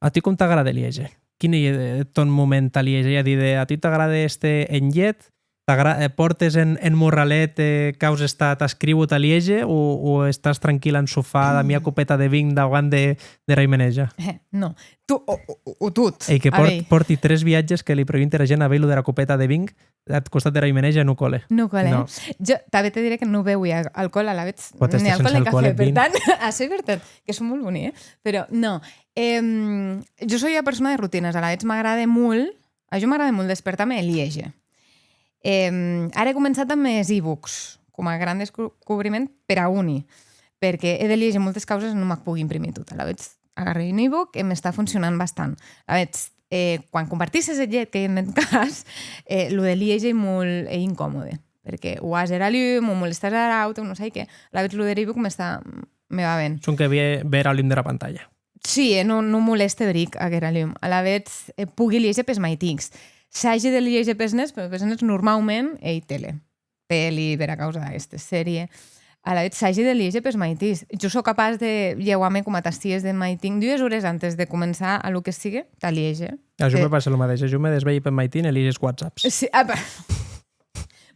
a tu com t'agrade liéger? Quin ei eth, eth tòn moment tà liéger? Ei a díder, a tu t'agrade èster en lhet? T'agra-, eh, pòrtes en, en morralet, eh, causes tà, tà escríuer o tà liéger, o, o estàs tranquil en sofà, damb ua copeta de vin dauant de, dera umeneja? Eh, non. Tu, o, o, o tot. Ei que A pòrt-, veir. Pòrti tres viatges que li pregunte ara gent a veir lo dera copeta de vin ath costat dera umeneja e non còle. Non còle, eh? Non. Jo tanben te dirè que non beui al-, alcoòl, alavetz, Pòt ni èster alcoòl sense ni alcoòl cafè, eth per vin. Tant, açò ei vertat, que son molt boni, eh? Però non. Em, jo soi ua persona de rutines, alavetz m'agrade molt, a jo m'agrade molt despertar-me e liéger. Em, ara è començat damb es e-books, coma gran descobriment per a uni, perque è de liéger moltes causes e non m'ac pogui imprimir tot. Alavetz agarrè un e-book e m'està foncionant bastant. Alavetz, eh, quan compartisses eth lhet, qu'ei eth mèn cas, eh, lo de liéger ei molt, ei incòmode, perque o as era lum, o molèstes ar aute, o non sai qué. Alavetz lo der e-book m'està, me va ben. Sonque vier, vier era lum dera pantalha. Sí, eh, non, non molèste bric aquera lum. Alavetz, eh, pogui liéger pes maitics. Sagi de liéger pes nets, però pes nets normaument ei tele. Peli, bèra causa d'aguestes, sèrie. Alavetz, sagi de liéger pes maitins. Jo sò capaç de lheuar-me coma tàs sies de maitin, dues ores antes de començar a lo que sigue, tà liéger. A jo me passe lo madeish. A jo me desvelhi peth maitin e liegi es WhatsApps. Sí, ah, pa-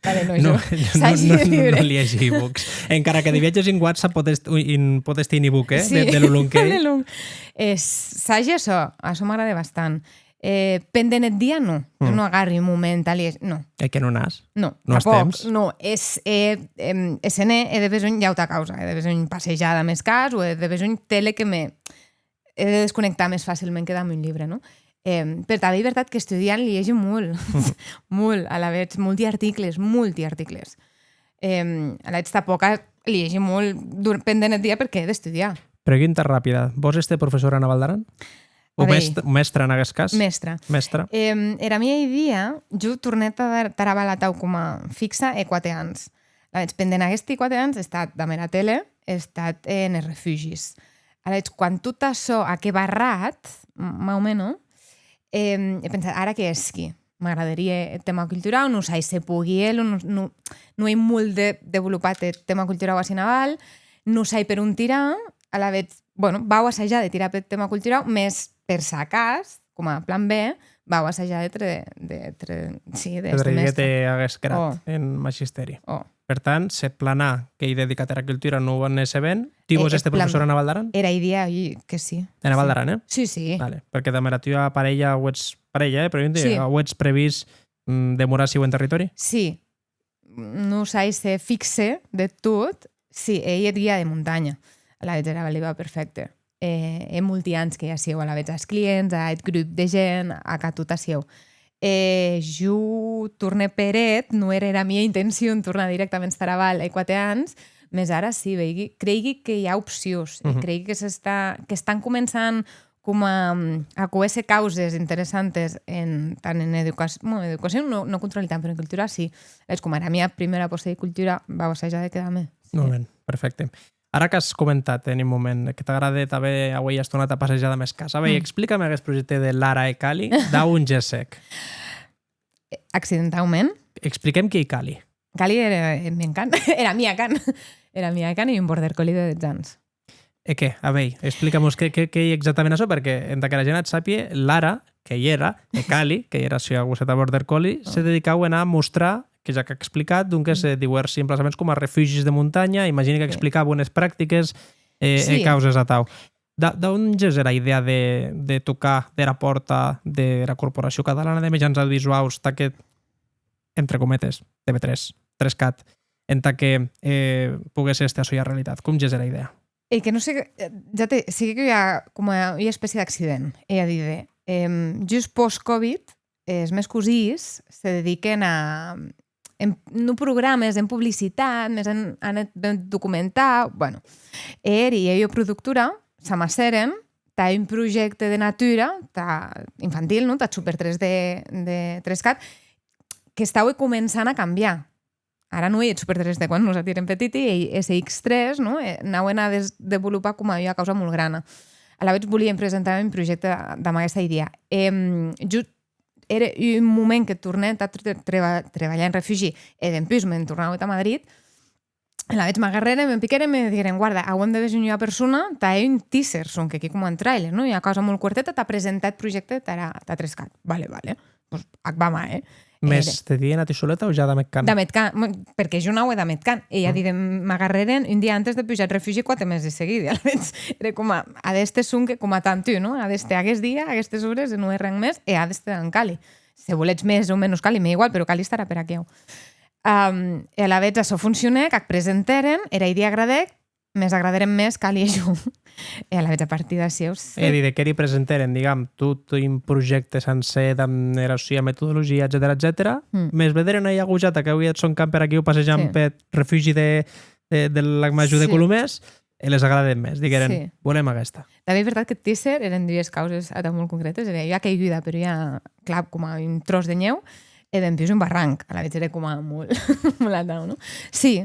Vale, no, no, jo, jo no, sagi no, de no, viure. No liegi e-books. Encara que de viatges en WhatsApp pòdes, ui, en, pòdes tenir e-book, eh? Sí, de, de lo long que de long. Eh, sagi açò, açò m'agrade bastant. Eh, pendent eth dia, non. Mm. Non agarri un moment a liéger, non. E que non as? Non, non as tanpòc, temps? Non. Es, eh, em, es ene, e de besonh i a auta causa, e de besonh passejar damb es cats, o e de besonh tele que me, he de desconnectar mès facilment que damb un libre, non? Em, però tanben ei vertat qu'estudiant liegi molt, molt, alavetz, molti articles, molti articles. Em, alavetz, tanpòc a-, liegi molt dur-, pendent eth dia perque è d'estudiar. Pregunta rapida. Vòs èster professora ena Val d'Aran? O mèst-, mèstra, en aguest cas? Mèstra. Mèstra. Em, era mia idia, jo tornè tà, tara Val atau coma fixa hè quate ans. Alavetz, pendent aguesti quate ans è estat damb era tele, è estat enes refugis. Alavetz, quan tot açò ac è barrat, m-, mau meno, em, è pensat, ara que hèsqui? M'agradarie eth tèma culturau, non sai se pogui hèr-lo, non, non, non ei molt de-, devolupat eth tèma culturau ací ena Val, non sai per on tirar, alavetz, bueno, vau assajar de tirar peth tèma culturau, mès per s'acàs, coma plan B, vau assajar de tre-, de tre-, sí, de èster mèstra. Aguest grat en magistèri. Ò. Per tant, se plan A qu'ei dedicat ara cultura non anèsse ben, tu vòs èster professora ena Val d'Aran? Era idia ei que sí. Ena Val d'Aran, eh? Sí, sí. Vale, perque damb era tua parelha auetz, parelha, eh? Però sí. Auetz previst, mm, demorar aciu en territòri? Sí. Non sai se fixe de tot, sí, ei eth guia de montanha. Alavetz era Val li va perfècte. E, e molti ans qu'ei aciu, alavetz as clients, a eth grup de gent, ac a tot aciu. E jo tornè per eth, non ère era mia intencion tornar dirèctaments tara Val hè quate ans, mès ara sí, veigui, creigui que i a opcions, e creigui que s'està, qu'estan començant coma, mm, a coéser causes interessantes en, tant en educac-, bueno, educacion non, non contròli tant, però en cultura sí. Es coma era mia prumèra apòsta de cultura, vau assajar de quedar-me. Molt ben, perfècte. Ara qu'as comentat en un moment que t'agrade tanben auer ua estoneta passejar damb es cats. A veir, explica-me aguest projècte de Lara e Cali, d'a on gessec? Accidentaument. Expliquem qui ei Cali. Cali ère eth mien can, era mia can, era mia can e un border collie de dètz ans. E qué? A veir, explica-mos qué, qué, qué ei exactament açò, perque entà qu'era gent ac sàpie, Lara, qu'ei era, e Cali, qu'ei era sua gosseta border collie, se dedicauen a mostrar, que ja qu'ac explicat, donques, eh, diuèrsi emplaçaments coma refugis de montanha, imagini qu'explicauen es practiques, eh, e causes atau. D'a, d'a on ges era idèa de, de tocar dera pòrta dera Corporacion Catalana de Mejans Audiovisuaus, tà que, entre cometes, T V tres, tres cat, entà que, eh, poguesse èster açò ua realitat? Com ges era idèa? E que non siguec, eh, ja te, siguec ua, coma ua espècie d'accident, ei a díder, em, just post-Covid, es mèns cosins se dediquen a, en, non programes, en publicitat, mès an, an eth ben documentau, bueno. E eri e ua productora s'amassèren tà un projècte de natura, tà infantil, non? Tà Super tres de, de tres cat, qu'estaue començant a cambiar. Ara non ei eth Super tres de quan nosati èrem petiti, ei S X tres, non? E anauen a des-, devolopar coma ua causa molt grana. Alavetz volien presentar un projècte damb aguesta idèa. Em, jo ère un moment que tornè tà tre-, treba-, trebalhar en refugi e dempús me'n tornaue tà Madrid. Alavetz m'agarrèren, me'n piquèren, me digueren: «Guarda, auem de besonh ua persona tà hèr un teaser, sonque aquí coma un trailer, non? Ua causa molt cuerteta tà presentar eth projècte tara, tà tres cat.» «Vale, vale, pues ac vam a hèr.» Mès te didien a tu soleta o ja damb eth can? Damb eth can, perque jo anaue damb eth can. E ja didem, m'agarrèren un dia antes de pujar eth refugi quate mesi seguidi. Alavetz, ère coma, a d'èster sonque coma tant tu, non? A d'èster aguest dia, aguestes ores, e non hèr ren mès, e a d'èster damb Cali. Se voletz mès o menos Cali, m'ei igual, però Cali estarà per aquiu. Am, e alavetz açò foncionèc, ac presentèren, era idèa agradèc, mès agradèrem mès Cali e jo. E alavetz a partir d'aciu... E díder, qu'eri presentèren, digam, tot un projècte sancer damb era sua metodologia, etcetèra, etcetèra, mès vederen ua gojata qu'auie eth sòn can per aquiu passejant peth refugi de, de, de Lac Major de Colomèrs, e les agradèc mès. Digueren: «Volem aguesta.» Tanben ei vertat qu'eth teaser èren dues causes atau molt concretes. Ère ua queiguda per ua clap coma un tròç de nhèu, e dempús un barranc. Alavetz ère coma molt, molt atau, non? Sí,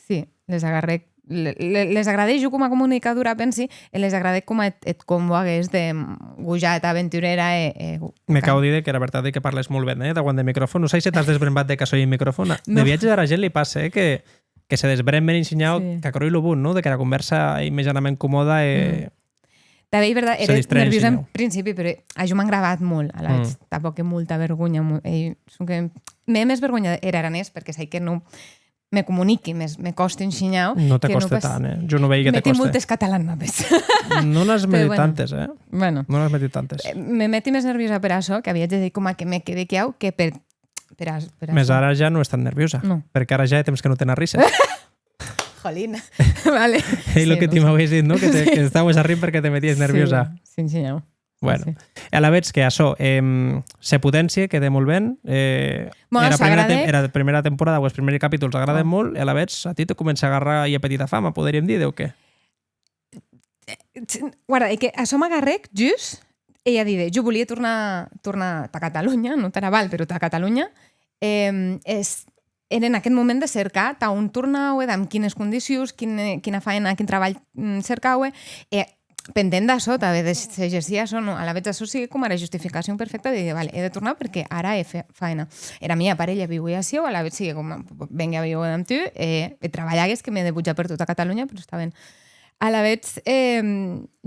sí, les agarrèc, le-, le-, les agradèc jo coma comunicadora, pensi, e les agradèc coma eth, eth combo aguest de, mm, gojata, aventurèra e, e... Me cau díder qu'era vertat ei que parles molt ben, eh, dauant de micròfon. Non sai se t'as desbrembat de qu'a soi un micròfon. Non. De viatges ara gent li passe, eh, que, que se desbremben un shinhau, sí, qu'aquerò ei lo bon, non? De qu'era convèrsa ei mejanament comòda e... Mm. Tanben ei vertat, se ère distrèn un nerviosa en shinhau. Principi, però a jo m'an gravat molt, alavetz, mm, tanpòc è molta vergonha, mo-, ei, sonque me hè mès vergonha er aranés, perque sai que non me comuniqui, me, me còste un shinhau. Non te còste tant, eh? Jo non vei que te còste. Meti moltes catalanades. Non n'as metit tantes, eh? Però bueno. Bueno. Non n'as metit tantes. Eh, me meti mès nerviosa per açò, que a viatges ei coma que me quede quiau, que per, per a, per açò. Mès ara ja non ès tan nerviosa, non, perque ara ja hè temps que non te n'arrisses. Jolín. Vale. Ei lo que ti m'auies dit, non? Que te, que estaues arrint perque te meties nerviosa. Sí, sí, shinhau. Bueno, sí. E alavetz que açò, em, se potencie, quede molt ben. Eh, bueno, era prumèra te-, s'agrade. Era prumèra temporada o es prumèri capítols agraden molt, e alavetz a ti te comence a agarrar ua petita fama, poderíem díder, o qué? Guarda, ei que açò m'agarrèc just, ei a díder, jo volia tornar, tornar tà Catalonha, non tara Val, però tà Catalonha, em, es, ère en aqueth moment de cercar tà on tornaue, damb quines condicions, quin, quina faena, quin trabalh, mm, cercaue, e pendent d'açò, tanben de s'exercir açò, non? Alavetz, açò siguec coma era justificacion perfècta de díder, vale, è de tornar perque ara è fe-, faena. Era mia parelha viue aciu, alavetz siguec coma, vengue a víuer damb tu, e, e trabalhagues que m'è de bojar per tota Catalonha, però està ben. Alavetz, eh,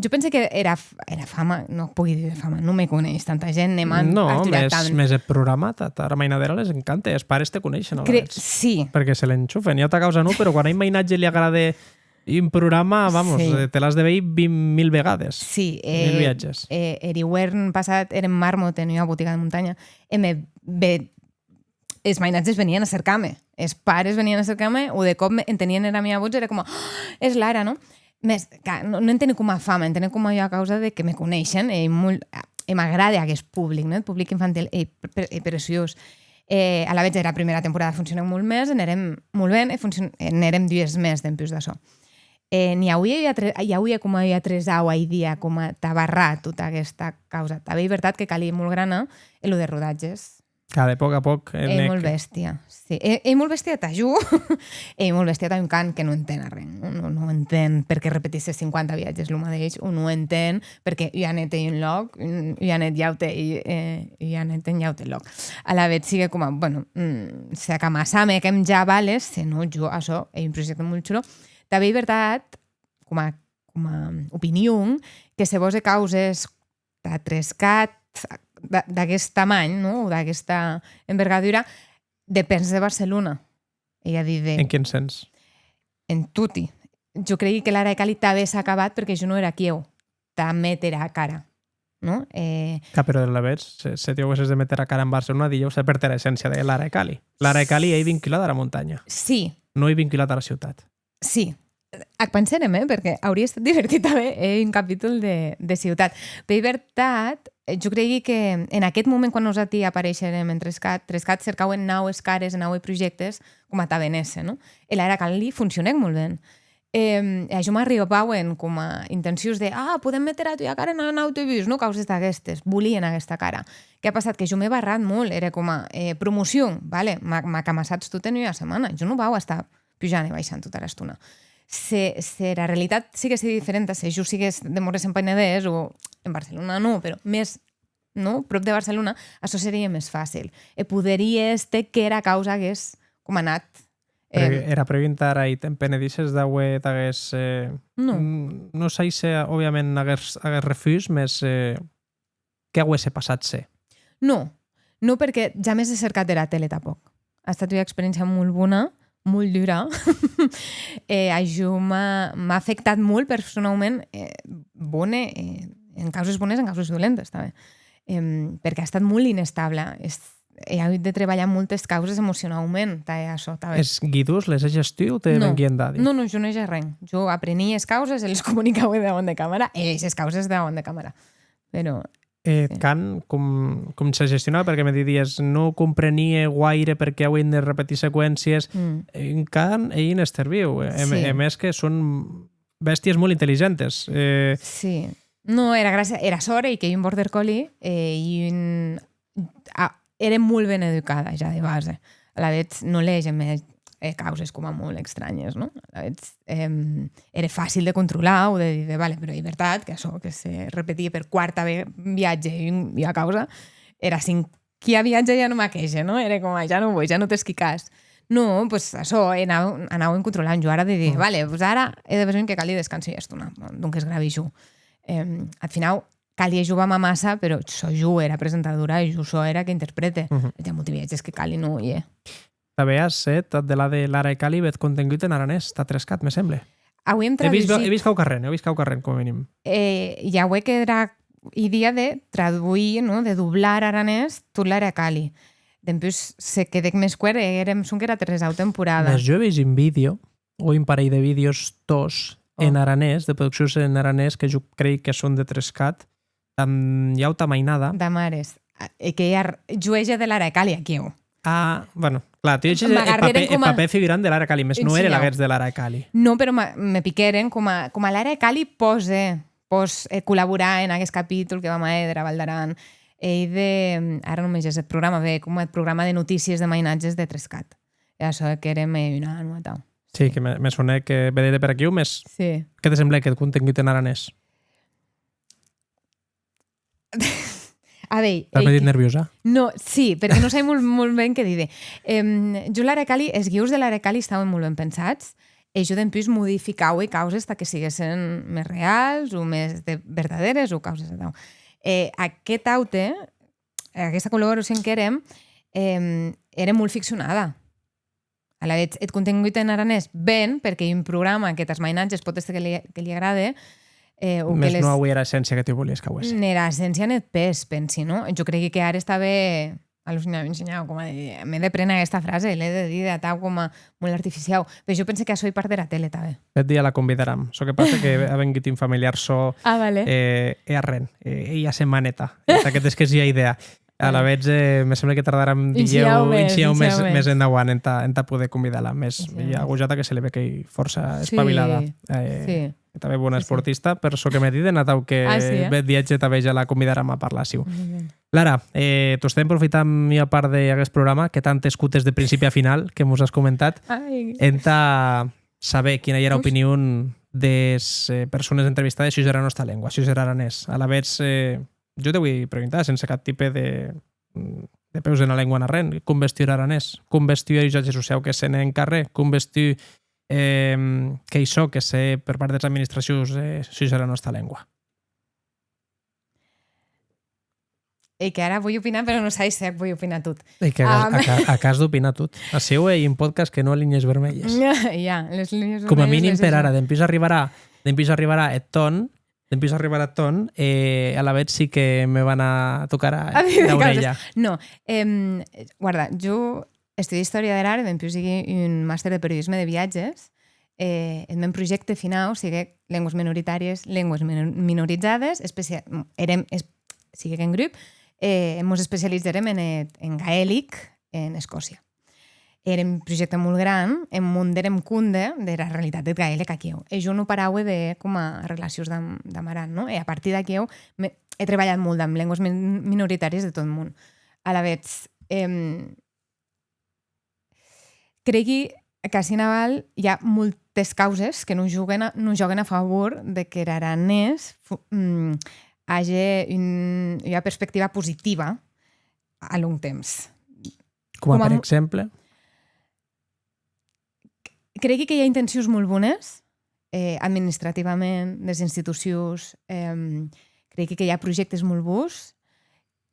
jo pense que era f-, era fama, non pogui díder fama, non me coneish tanta gent, ne m'an... Non, arturat mès, tant. Mès eth programa, tà, tara mainadèra les encante, es pares te coneishen, cre-, alavetz. Sí. Perque se l'enchufen. Ua auta causa non, però quan a un mainatge li agrade un programa, vamos, sí, eh, te l'as de veir vint mil vegades. Sí, mil eh, viatges. Eh, er iuèrn passat èrem Marmot en ua botiga de montanha e me ve-, es mainatges venien a cercar-me, es pares venien a cercar-me, o de còp me, entenien era mia votz, ère coma, "Oh, es Lara, non?" Mès, ca-, non, non entene coma fama, entene coma ua causa de que me coneishen, e molt, e m'agrade aguest public, non? Eth public infantil, ei pre-, ei preciós. E, alavetz, era prumèra temporada foncionèc molt mès, e n'èrem molt ben, e foncion-, e n'èrem dues mès dempús d'açò. E n'i auie ua tre-, i auie coma ua tresaua idia, coma tà barrar tota aguesta causa. Tanben ei vertat que calie molt grana, e lo de rodatges. Clar, de pòc a pòc, eh, ei molt bèstia, sí. Ei, ei molt bèstia tà jo, ei molt bèstia tà un can que non enten arren, non, non, non enten perqué repetisse cinquanta viatges lo madeish, o non enten perqué ua net ei un lòc, un, ua net i aute ei, eh, ua net en un aute lòc. Alavetz sigue coma, bueno, mm, se ac amassam e ac hèm ja, vale, se non, jo, açò ei un projècte molt chulo. Tanben ei vertat, coma, coma opinion, que se vòs hè causes tà Trescat, d'a-, d'aguest tamanh, non? O d'aguesta envergadura, depens de Barcelona. Ei a díder... En quin sens? En toti. Jo creigui que Lara e Cali tanben s'a acabat perque jo non èra aquiu tà méter era cara, non? Eh... Clar, però alavetz, se, se ti auesses de méter era cara en Barcelona, dilhèu se pèrd era esséncia de Lara e Cali. Lara e Cali ei vinculada ara montanha. Sí. Non ei vinculada ara ciutat. Sí, ac pensèrem, eh? Perque aurie estat divertit tanben, eh, un capítol de, de ciutat. Però ei vertat, eh, jo creigui que en aqueth moment, quan nosati apareishèrem en Trescat, Trescat cercauen naues cares e naui projèctes, coma tà Venècia, non? E Lara e Cali foncionèc molt ben. Em, e a jo m'arribauen coma intencions de, ah, podem méter era tua cara en un autobús, non? Causes d'aguestes. Volien aguesta cara. Qué a passat? Que jo m'è barrat molt. Ère coma, eh, promocion, vale? M'a-, m'ac amassatz tot en ua setmana. Jo non vau a estar pujant e baishant tota era estona. Se, se era realitat siguesse diferenta, se jo siguesse, demorèsse en Penedès o en Barcelona, non, però mès, non, pròp de Barcelona, açò serie mès facil. E poderie èster qu'era causa aguest coma anat. Però... Em, era pregunta ara ei, te'n penedisses d'auer, d'aguest, eh... Non. N-, non sai se, òbviament, aguest, aguest refús, mès, eh, qué auesse passat se? Non, non, perque jamès è cercat era tele tanpòc. A estat ua experiencia molt bona, molt dura, e a jo m'a, m'a afectat molt personaument, eh, bone, eh, en causes bones, en causes dolentes, tanben. Em, perque a estat molt inestable. Es-, è agut de trebalhar moltes causes emocionaument, tà açò, tanben. Es guidons les hèges tu o te... Non. Venguien dadi? Non, non, jo non hège arren. Jo aprení es causes e les comunicaue davant de camèra, e hège es causes davant de camèra. Però... Eth cant, com, com se gestionaue? Perque me didies, non comprenie guaire perqué auien de repetir seqüéncies. Mm. Un cant ei un èster viu, e, sí, e mès que son bèsties molt intelligentes. Eh... Sí. Non, era gràcia, era sòrt ei qu'ei un border collie, eh, e un, a, ère molt ben educada ja de base. Alavetz, non le hège mès, eh, causes coma molt estranhes, non? Alavetz, em, ère facil de controlar o de díder, vale, però ei vertat que açò que se repetie per quarta ve-, viatge un, ua causa, era cinqui-, quia viatge ja non m'ac hège, non? Ère coma, ja non voi, ja non t'esquicas. Non, pues açò, anàuem, anàuem controlant. Jo ara de dir, vale, pues ara è de besonh que Cali descanse ua estona. Bon, donques gravi jo. Em, ath finau, Cali e jo vam amassa, però sò jo era presentadora e jo sò era que interprete. Mhm. I a molti viatges que Cali non i ei. Tanben as hèt, ath delà de Lara e Cali, bèth contengut en aranés, tà Trescat, me semble. Auíem tradusit. He vist, he vist quauquarren, he vist quauquarren, coma minim. Eh, i auec era idia de traduir, non? De doblar aranés tot Lara e Cali. Dempús se quedèc mès cuèr e èrem sonque era tresau temporada. Mès jo he vist un vídeo, o un parelh de vídeos, tòs, en aranés, de produccions en aranés, que jo crei que son de Trescat, damb ua auta mainada. Damb ares. E que ei ar-, jo hège de Lara e Cali aquiu. Ah, bueno, clar, tu hèges eth papèr, eth papèr figurant de Lara e Cali, mès non ère laguens de Lara e Cali. Non, però ma-, me piquèren coma, coma Lara e Cali pòs, eh, pòs, eh, collaborar en aguest capítol que vam a hèr dera Val d'Aran. Ei de, ara non me gèsse eth programa, be, coma eth programa de notícies de mainatges de Trescat. E açò que ère me un an o atau. Sí, que me, me sonèc que vedè de per aquiu, mès sí. Qué te semblèc eth contengut en aranés? A veir, t'as metit nerviosa? No, sí, perque non sai molt, molt ben qué díder. Em, jo Lara e Cali, es guions de Lara e Cali estauen molt ben pensats, e jo dempús modificaue causes tà que siguessen mès reals o mès de verdadères o causes atau. E aquest aute, aguesta collaboracion qu'èrem, em, ère molt ficcionada. Alavetz, eth contengut en aranés, ben, perque ei un programa que tàs mainatges pòt èster que li, que li agrade, eh, o que... Mès les non auie era esséncia que tu volies qu'auesse. N'era esséncia n'eth pes, pensi, non? Jo cregui que ara està ben alucinant, un shinhau, coma de, m'è de préner aguesta frase, l'è de díder atau coma molt artificiau. Però jo pense que açò ei part dera tele, tanben. Bèth dia la convidaram. Çò que passe que a vengut un familiar sò, ah, vale, eh, e arren, eh, ei ua setmaneta. Tà que t'hèsques ua idèa. Alavetz, eh, me semble que tardaram un shinhau mès, un shinhau mès, mès endauant entà, entà poder convidar-la. Mès ua gojata que se le ve qu'ei fòrça espavilada. Eh, sí. E tanben bona esportista, per çò que me diden, atau que bèth viatge tanben ja la convidaram a parlar aciu. Lara, eh, tostemp profitam ua part d'aguest programa, que tant escotes de principi a final, que mos as comentat, entà saber quina ei era opinion des, eh, persones entrevistades sus era nòsta lengua, sus er aranés. Alavetz, eh, jo te voi preguntar, sense cap tipe de, de peus ena lengua en arren, com ves tu er aranés? Com ves tu er usatge sociau que se ne en carrèr? Com ves tu, eh, qué ei çò que se hè per part des administracions, eh, sus era nòsta lengua? E que ara voi opinar, però non sai se ac voi opinar tot. E que ac as, ac as, ac as d'opinar tot. Aciu ei un podcast que non a linhes vermelhes. Ja, les linhes vermelhes... Coma minim per ara, dempús arribarà, dempús arribarà eth tòn, dempús arribarà eth tòn, e alavetz sí que me van a tocar a, a dir era aurelha. No, em, guarda, jo estudiè Istòria der Art e dempús higui un màster de periodisme de viatges. Eh, eth mèn projècte finau siguec lengües minoritàries, lengües minor-, minorizades, especia-, èrem, es-, siguec en grup, e mos especializèrem en eth, en gaelic en Escòcia. Ère un projècte molt gran, e mo'n dèrem compde dera realitat deth gaelec aquiu. E jo non paraue de, coma, relacions damb, damb Aran, non? E a partir d'aquiu me, è trebalhat molt damb lengües min-, minoritàries de tot mon. Alavetz, em, cregui qu'ací en aval i a moltes causes que non joguen a, non jòguen a favor de qu'er aranés fo-, mm, age un, ua perspectiva positiva a long temps. Coma, coma per mo-, exemple? Cregui que i a intencions molt bones, eh, administrativament, des institucions, em, cregui que i a projèctes molt bons,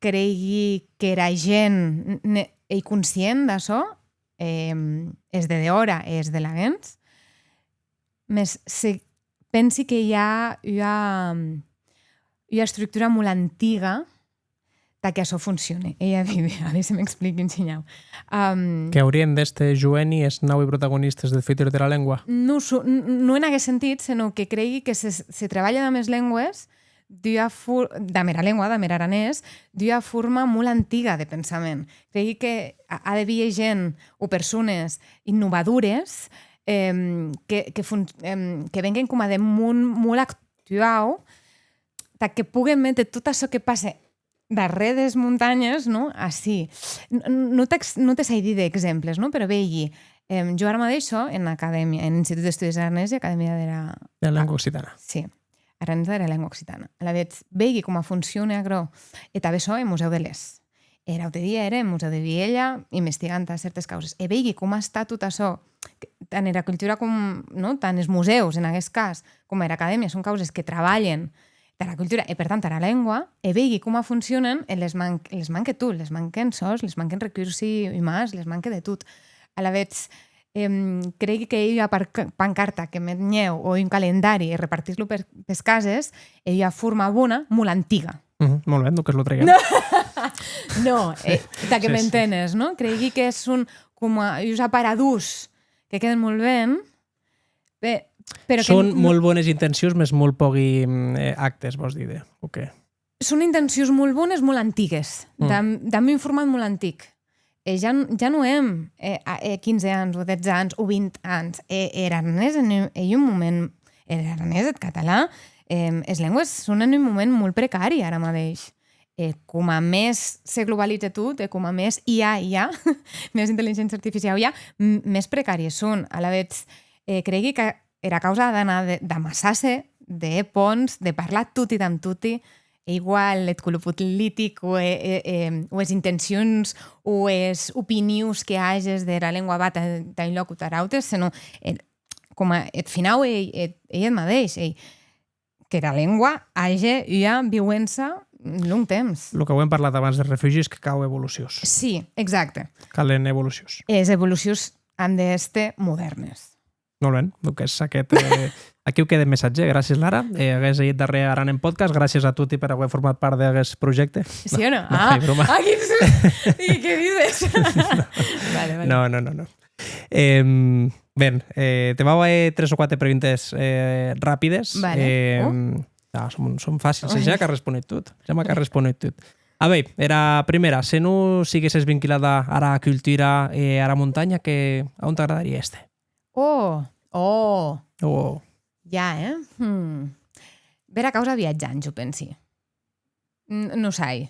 cregui qu'era gent n-, ne, ei conscient d'açò, em, es de dehòra e es de laguens, mès se pensi que i a ua, ua estructura molt antiga tà que açò foncione. Ei a díder, a veir se m'expliqui un shinhau. Am, que aurien d'èster joeni es naui protagonistes deth futur dera lengua? Non so-, n-, non en aguest sentit, senon que cregui que se, se trabalha damb es lengües d'ua for-, damb era lengua, damb er aranés, d'ua forma molt antiga de pensament. Cregui que a, a de vier gent o persones innovadores, em, que, que fun-, em, que venguen coma de mon-, molt actuau, tà que poguen méter tot açò que passe darrèr des montanhes, non? Ací. N-, n-, non t'ex-, non te sai díder exemples, non? Però veigui, em, jo ara madeish sò en acadèmia, en Institut d'Estudis Aranesi, Acadèmia dera... De Lengua Occitana. Sí, Aranesa dera Lengua Occitana. Alavetz, veigui coma foncione aquerò, e tanben sò en Musèu de Les. Er aute dia ère en Musèu de Vielha, investigant a cèrtes causes. E veigui com està tot açò, que, tant era cultura com, non? Tant es musèus, en aguest cas, coma era acadèmia, son causes que trabalhen tara cultura e, per tant, tara lengua, e veigui coma foncionen, e les man-, les manque tot, les manquen sòs, les manquen recorsi umans, les manque de tot. Alavetz, em, creigui qu'ei ua par-, pancarta que met nhèu o un calendari e repartís-lo per, pes cases, ei ua forma bona, molt antiga. Mhm, molt ben, donc lo traiem. No, no, eh, tà que m'entenes, non? Creigui que son coma uns aparadors que queden molt ben, pe-, però que... Son molt bones intencions, mès molt pògui, mm, eh, actes, vòs díder, o qué? Son intencions molt bones, molt antigues, mm, damb, damb un format molt antic. E ja, ja non èm, eh, a, eh, quinze ans, o dètze ans, o vint ans. E, er aranés en un, ei un moment, er aranés, eth català, em, es lengües son en un moment molt precari ara madeish. E coma mès se globalize tot, e coma mès I A i a, mès intelligéncia artificiau i a, m-, mès precàries son. Alavetz, eh, creigui que era causa a d'anar de, d'amassar-se, de hèr ponts, de parlar toti damb toti, e igual eth color politic o e, e, e, o es intencions o es opinions que ages dera lengua, va tà, tà un lòc o tà aute, senon, eh, coma eth finau ei, ei, ei eth madeish, ei qu'era lengua age ua viuença long temps. Lo qu'auem parlat abans des refugis, que cau evolucions. Sí, exacte. Calen evolucions. E es evolucions an d'èster modèrnes. Molt ben, donques aquest, eh, aquiu quede eth messatge. Gràcies, Lara. Eh, aguest ei eth darrèr Aran en Podcast. Gràcies a toti per auer format part d'aguest projècte. Sí o no? No, ah, ei broma. Ah, quin sust! Digui, qué dides? Vale, vale. No, no, no, no. Em, ben, eh, te vau a hèr tres o quate preguntes, eh, rapides. Vale. Em, oh. Ah, son, son fàcils. Ai. Ja m'ac a responut tot. Ja m'ac a responut tot. A veir, era primèra, se non siguesses vinculada ara cultura e ara montanha, que, a on t'agradarie èster? Oh, oh. Oh. Ja, eh? Hmm. Bèra causa viatjant, jo pensi. N-, non sai.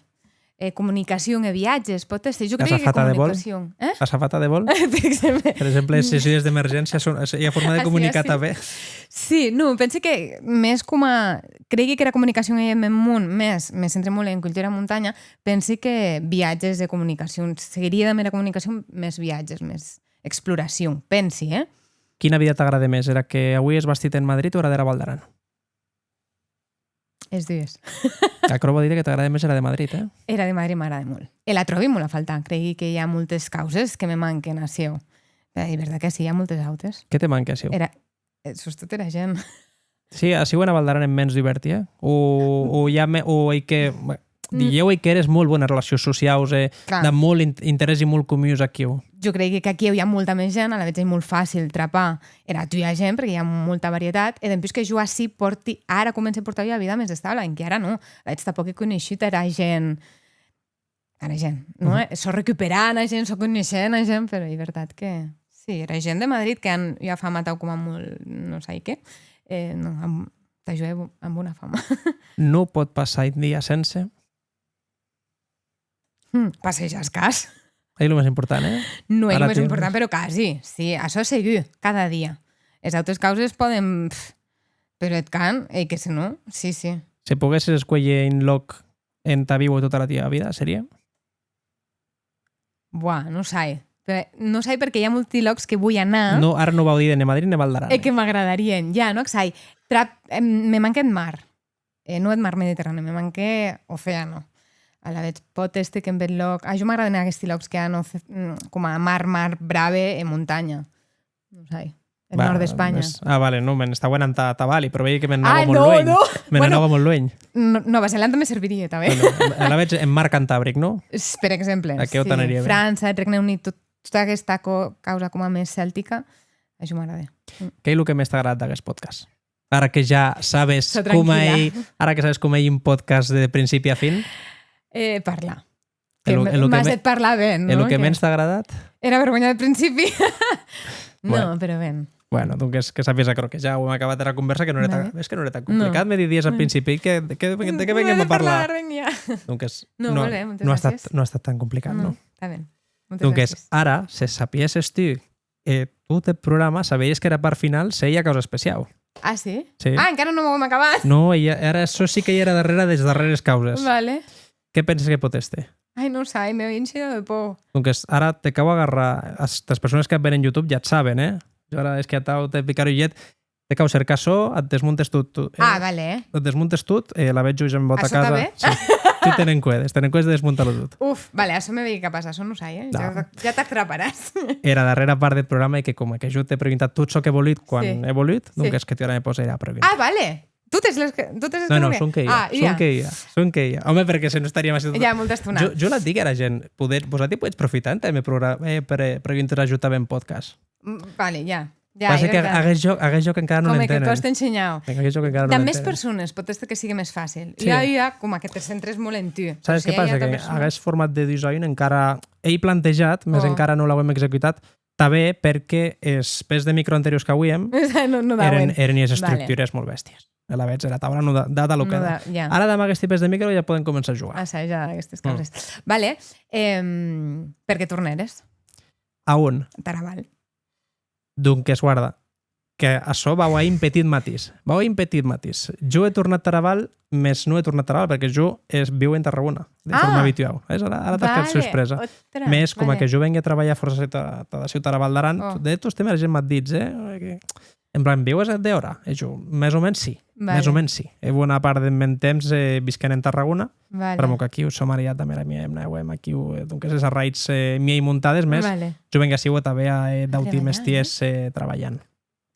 Eh, comunicacion e viatges, pòt èster? Jo crei que comunicacion. Eh? Azafata de vol? Azafata de vol? Per exemple. Per exemple, sessions d'emergéncia son, ei ua forma de comunicar tanben. Ah, sí, ah, sí. Sí, non, pensi que mès coma, creigui qu'era comunicacion ei eth mèn mon, mès me centre molt en cultura e montanha, pensi que viatges e comunicacion, seguirie damb era comunicacion, mès viatges, mès exploracion, pensi, eh? Quina vida t'agrade mès, era que auies bastit en Madrid o era dera Val d'Aran? Es dues. Aquerò vò díder que t'agrade mès era de Madrid, eh? Era de Madrid m'agrade molt. E la tròbi molt a faltar. Creigui que i a moltes causes que me manquen aciu. Ei vertat que ací i a moltes autes. Qué te manque aciu? Era, eh, sustot era gent. Sí, aciu ena Val d'Aran ei mens dubèrti, eh? O, o i a me-, o ei que, dilhèu ei qu'ères molt bones relacions sociaus, eh, clar, damb molt in-, interèssi molt comuns aquiu. Jo creigui que aquiu i a molta mès gent, alavetz ei molt facil trapar era tua gent, perque i a molta varietat, e dempús que jo ací pòrti, ara comence a portar ua vida mès establa, enquia ara non, alavetz tanpòc è coneishut era gent, ara gent, non? Mhm. Eh, sò recuperant a gent, sò coneishent a gent, però ei vertat que, sí, era gent de Madrid que an ua fama tau coma molt, non sai qué, eh, non, an, tà jo è bo-, an bona fama. Non pòt passar un dia sense. Hmm, passejar es cans. Ei lo mès important, eh? Non ei lo mès important, però quasi, sí, açò segur, cada dia. Es autes causes pòden, pff, però eth cant, ei que se non, sí, sí. Se poguesses escuélher un lòc entà víuer tota la tia vida, serie? Buah, non sai. Pe-, non sai perque i a molti lòcs que voi anar. No, ara non vau díder ne Madrid ne Val d'Aran. E que m'agradarien, ja, non ac sai. Trap-, em, me manque eth mar. E non eth mar Mediterrani, me manque océano. Alavetz, pòt èster qu'en bèth lòc... A jo m'agraden aguesti lòcs que an oce-, mm, coma mar, mar brave e montanha. Non sai. Eth nòrd d'Espanha. Ah, vale, non, me n'estauen entà, entà Bali, però veigui que me n'anava molt luenh. Ah, no, no. Me n'anava molt luenh. Bueno, no, Nova Zelanda me servirie, tanben. Bueno, alavetz en mar Cantabric, non? Per exemple, sí. França, eth Regne Unit, tot, tota aguesta co-, causa coma mès celtica, a jo m'agrade. Mm. Qué ei lo que mès t'agrada d'aguest podcast? Ara que ja sabes com ei, ara que sabes com ei un podcast de principi a fin. Eh, parlar. Que m'has hèt parlar ben, non? E lo que mens t'a agradat? Era vergonha de principi. No, però ben. Bueno, donques, que sàpies aquerò, que ja auem acabat era convèrsa, que non ère tan, ves que non ère tan complicat, me didies al principi, que, que, de qué venguem a parlar? Donques, non, non ha estat, non ha estat tan complicat, non? Està ben. Moltes gràcies. Donques, ara, se sapiesses tu e tot eth programa, saberies qu'era part final se ei ua causa especiau. Ah, sí? Sí. Ah, encara non auem acabat. Non, e ara, açò sí que ei era darrèra des darrères causes. Vale. Qué penses que pòt èster? Ai, non sai, me enche de por. Donques, ara te cau agarrar, as, tàs persones que ven en YouTube ja et saben, eh? Jo ara, es que atau te picaré ullet, te cau cercar açò, et desmontes tot, tot, eh, Ah, vale, eh? Et desmontes tot, e alavetz jo ja me'n vau a Açò casa. Tanben? Sí. Sí, tenen cuedes, tenen cuedes de desmontar-lo tot. Uf, vale, açò me vei capaz, açò non sai, eh? No. Ja, ja t'atraparàs. Era darrèra part deth programa ei que, coma que jo t'è preguntat tot çò que è volut quan Sí. è volut, Sí. donques que tu ara me pòs era pregunta. Ah, vale. Totes les que, totes les No, que no, volia. Sonque ua. Ah, Sonque ua. Sonque ua. Òme, perque se non estaríem ací tot Ja, molta estona. Jo, jo la dic ara gent, poder, vosati podetz profitar entà me programa, eh, per, eh, preguntes a jo tanben en podcast. Mm, vale, ja. Ja, Passa ei que vertat. Aguest jòc, aguest jòc encara non Com que l'entenen. Costa ensenhar. Aguest jòc encara non Damb mès l'entenen. Persones, pot èster que sigue mès facil. Sí. Ua, ua, coma que te centres molt en tu. Sabes Però qué si i a passa? Altra Que persona aguest format de dus a un encara ei plantejat, mès Oh. encara non l'auem executat. Tanben perque es pès de micro anteriors qu'auíem No, non eren, dauen. Eren ues Vale. Estructures molt bèsties. Alavetz, era taula non da, data lo que No da. Da, ja. Ara damb aguesti pès de micro ja podem començar a jugar. Assajar aguestes Mm. causes. Vale. Em, per qué tornères? A on? Taraval. Donques, guarda, que açò vau a un petit matís. Vau a un petit matís. Jo è tornat Taraval, mès non è tornat Taraval, perque jo es, viu en Tarragona, de forma Ah! Habituau. Ves, ara, ara t'as quedat Vale, suspresa. Ostres, Mès, coma vale. Que jo vengui a trabalhar fòrça ta-, tada aciu Taraval d'Aran, Oh. De tot temps era gent m'ac ditz, eh? Que, en plan, viues dehòra? E jo, mès o mens sí. Vale. Mès o mens sí. E bona part deth mèn temps, eh, visquen en Tarragona, Vale. Pr'amor qu'aquiu sò mariat damb era mia hemna, e auem aquiu, eh, donques, es arraïtz, eh, miei montades, mès Vale. Jo vengui aciu tanben a, eh, d'auti Trebalhar, mestièrs, eh, trabalhant.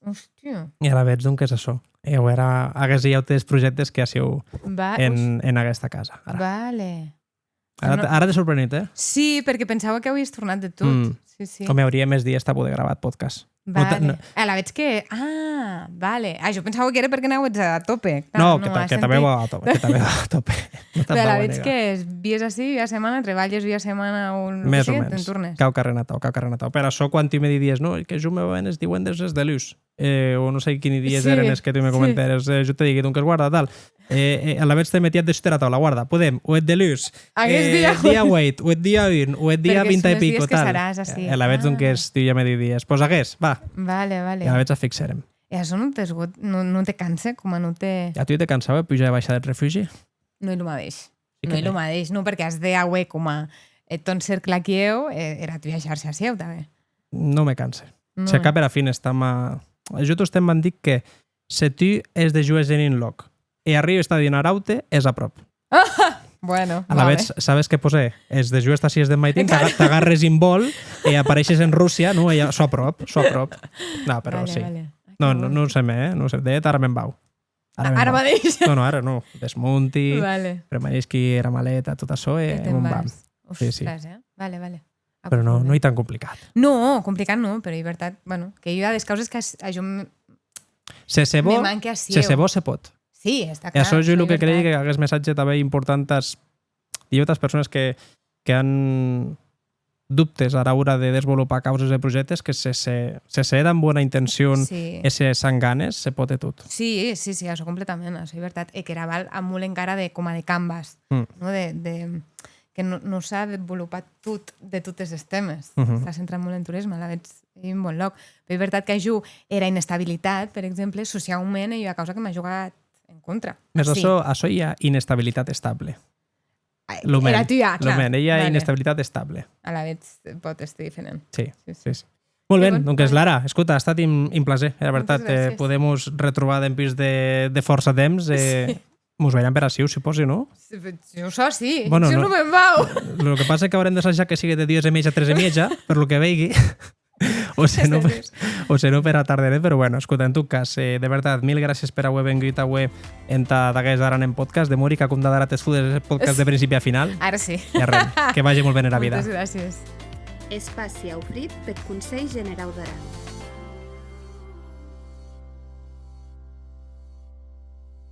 Ostia. E alavetz, donques, açò. E aué era, aguesti autes projèctes que aciu Va, en, os- en aguesta casa, ara. Vale. Ara, No. Ara t'è sorprenut, eh? Sí, perque pensaua que auies tornat de tot. Mm. Sí, sí. Òme, aurie mès dies tà poder gravar eth podcast. No te, Vale. No. Alavetz que, ah, vale. Ah, jo pensaua qu'ère perque anauetz a tope. Clar, No, no, que ta-, has que tanben sentit. Vau a tope, que tanben vau a tope. No te'n Però vau a alavetz negar. Que vies ací ua setmana, trebalhes ua setmana o lo que Mès o sigue, mens. Te'n tornes. Quauquarren atau, quauquarren atau. Per açò, quan tu me didies, no, que jo me va ben es diuendres es deluns, eh, o non sai quini dies Sí, èren es que tu me sí. Comentères, eh, jo te digui, donques, guarda, tal. Eh, eh, alavetz te metiat dessús dera taula, guarda, podem, o eth deluns, Aguest eh, dia dia ueit, o eth dia un, o eth dia Perque vint e son es dies pico, que tal. Seràs ací. E alavetz, Ah. Donques, tu ja me didies, pues aguest, va. Vale, vale. E alavetz ac fixèrem. E açò non t'es got-, non, non te canse, coma non te A tu te cansaue pujar e baishar deth refugi? Non ei lo madeish. Sí que Non ei lo ei. Madeish, non, perque as de auer coma eth tòn cercle aquiu, e era tua xarxa aciu, tanben. Non me canse. Non. Se cap era fin estam a, jo tostemp m'an dit que se tu ès de joes en un lòc e arribes tà dinar aute, ès apròp. Bueno, Alavetz, vale. Sabes qué pòs hèr? Ès de joes tà sies deth maitin, Claro. t'aga-, t'agarres un vòl e apareishes en Russia, non? E ja, sò apròp, sò apròp. No, però Vale, sí. Vale. No, no, non se me, eh? Non se, de hèt, ara me'n vau. Ara me'n vau. Ara madeish? No, no, ara non. Desmonti, Vale. Premaneishi era maleta, tot açò, e E te'n me'n vam. Vas. Sí, sí. Ostres, eh? Vale, vale. Ah, Però pues no, molt non bé. Ei tan complicat. No, complicat non, però ei vertat, bueno, qu'ei ua des causes que a, a jo m-, Se se me vò, manque aciu. Se se vò, se pòt. Sí, està E clar, açò jo sí, lo que crei vertat. Que aguest messatge tanben ei important tàs, dilhèu tàs persones que, que an dubtes ara ora de desvolopar causes e projèctes, que se, se, se se hè damb bona intencion Sí. E se s'an ganes, se pòt hèr tot. Sí, sí, sí, açò completament, açò ei vertat. E que era Val a molt encara de, coma de canvas, Mm. no? De, de, que non, non s'a desvolopat tot de totes es tèmes. Mhm. S'a centrat molt en torisme, alavetz ei un bon lòc. Però ei vertat que a jo era inestabilitat, per exemple, sociaument, ei ua causa que m'a jogat en contra. Mès Ací. Açò, açò ei ua inestabilitat estable. Ai, Lo era mèn, tua, lo clar. Mèn, ei ua Vale. Inestabilitat estable. Alavetz pòt èster diferent. Sí, Sí, sí. Sí, sí. Molt ben, Bon, donques, vale. Lara, escota, a estat un, un plaser, era Moltes vertat, eh, gràcies. Podem-mos retrobar dempús de, de fòrça temps, eh, Sí. Mos veirem per aciu, supòsi, non? Sí, jo sò, sí. Bueno, Jo no. Non me'n vau. Lo que passa que haurem d'assajar que sigue de dues e mieja a tres e mieja, per lo que veigui. O se no, Este mes. O se no per a tarde, eh? Però bueno, escota, en tot cas, eh, de vertat, mil gràcies per auer vengut aué entad aguest Aran en Podcast. Demori qu'a compdat ara te's fodes eth podcast de principi a final. Ara sí. E arren, que vage molt ben era vida. Moltes gràcies. Espaci aufrit peth Conselh Generau d'Aran.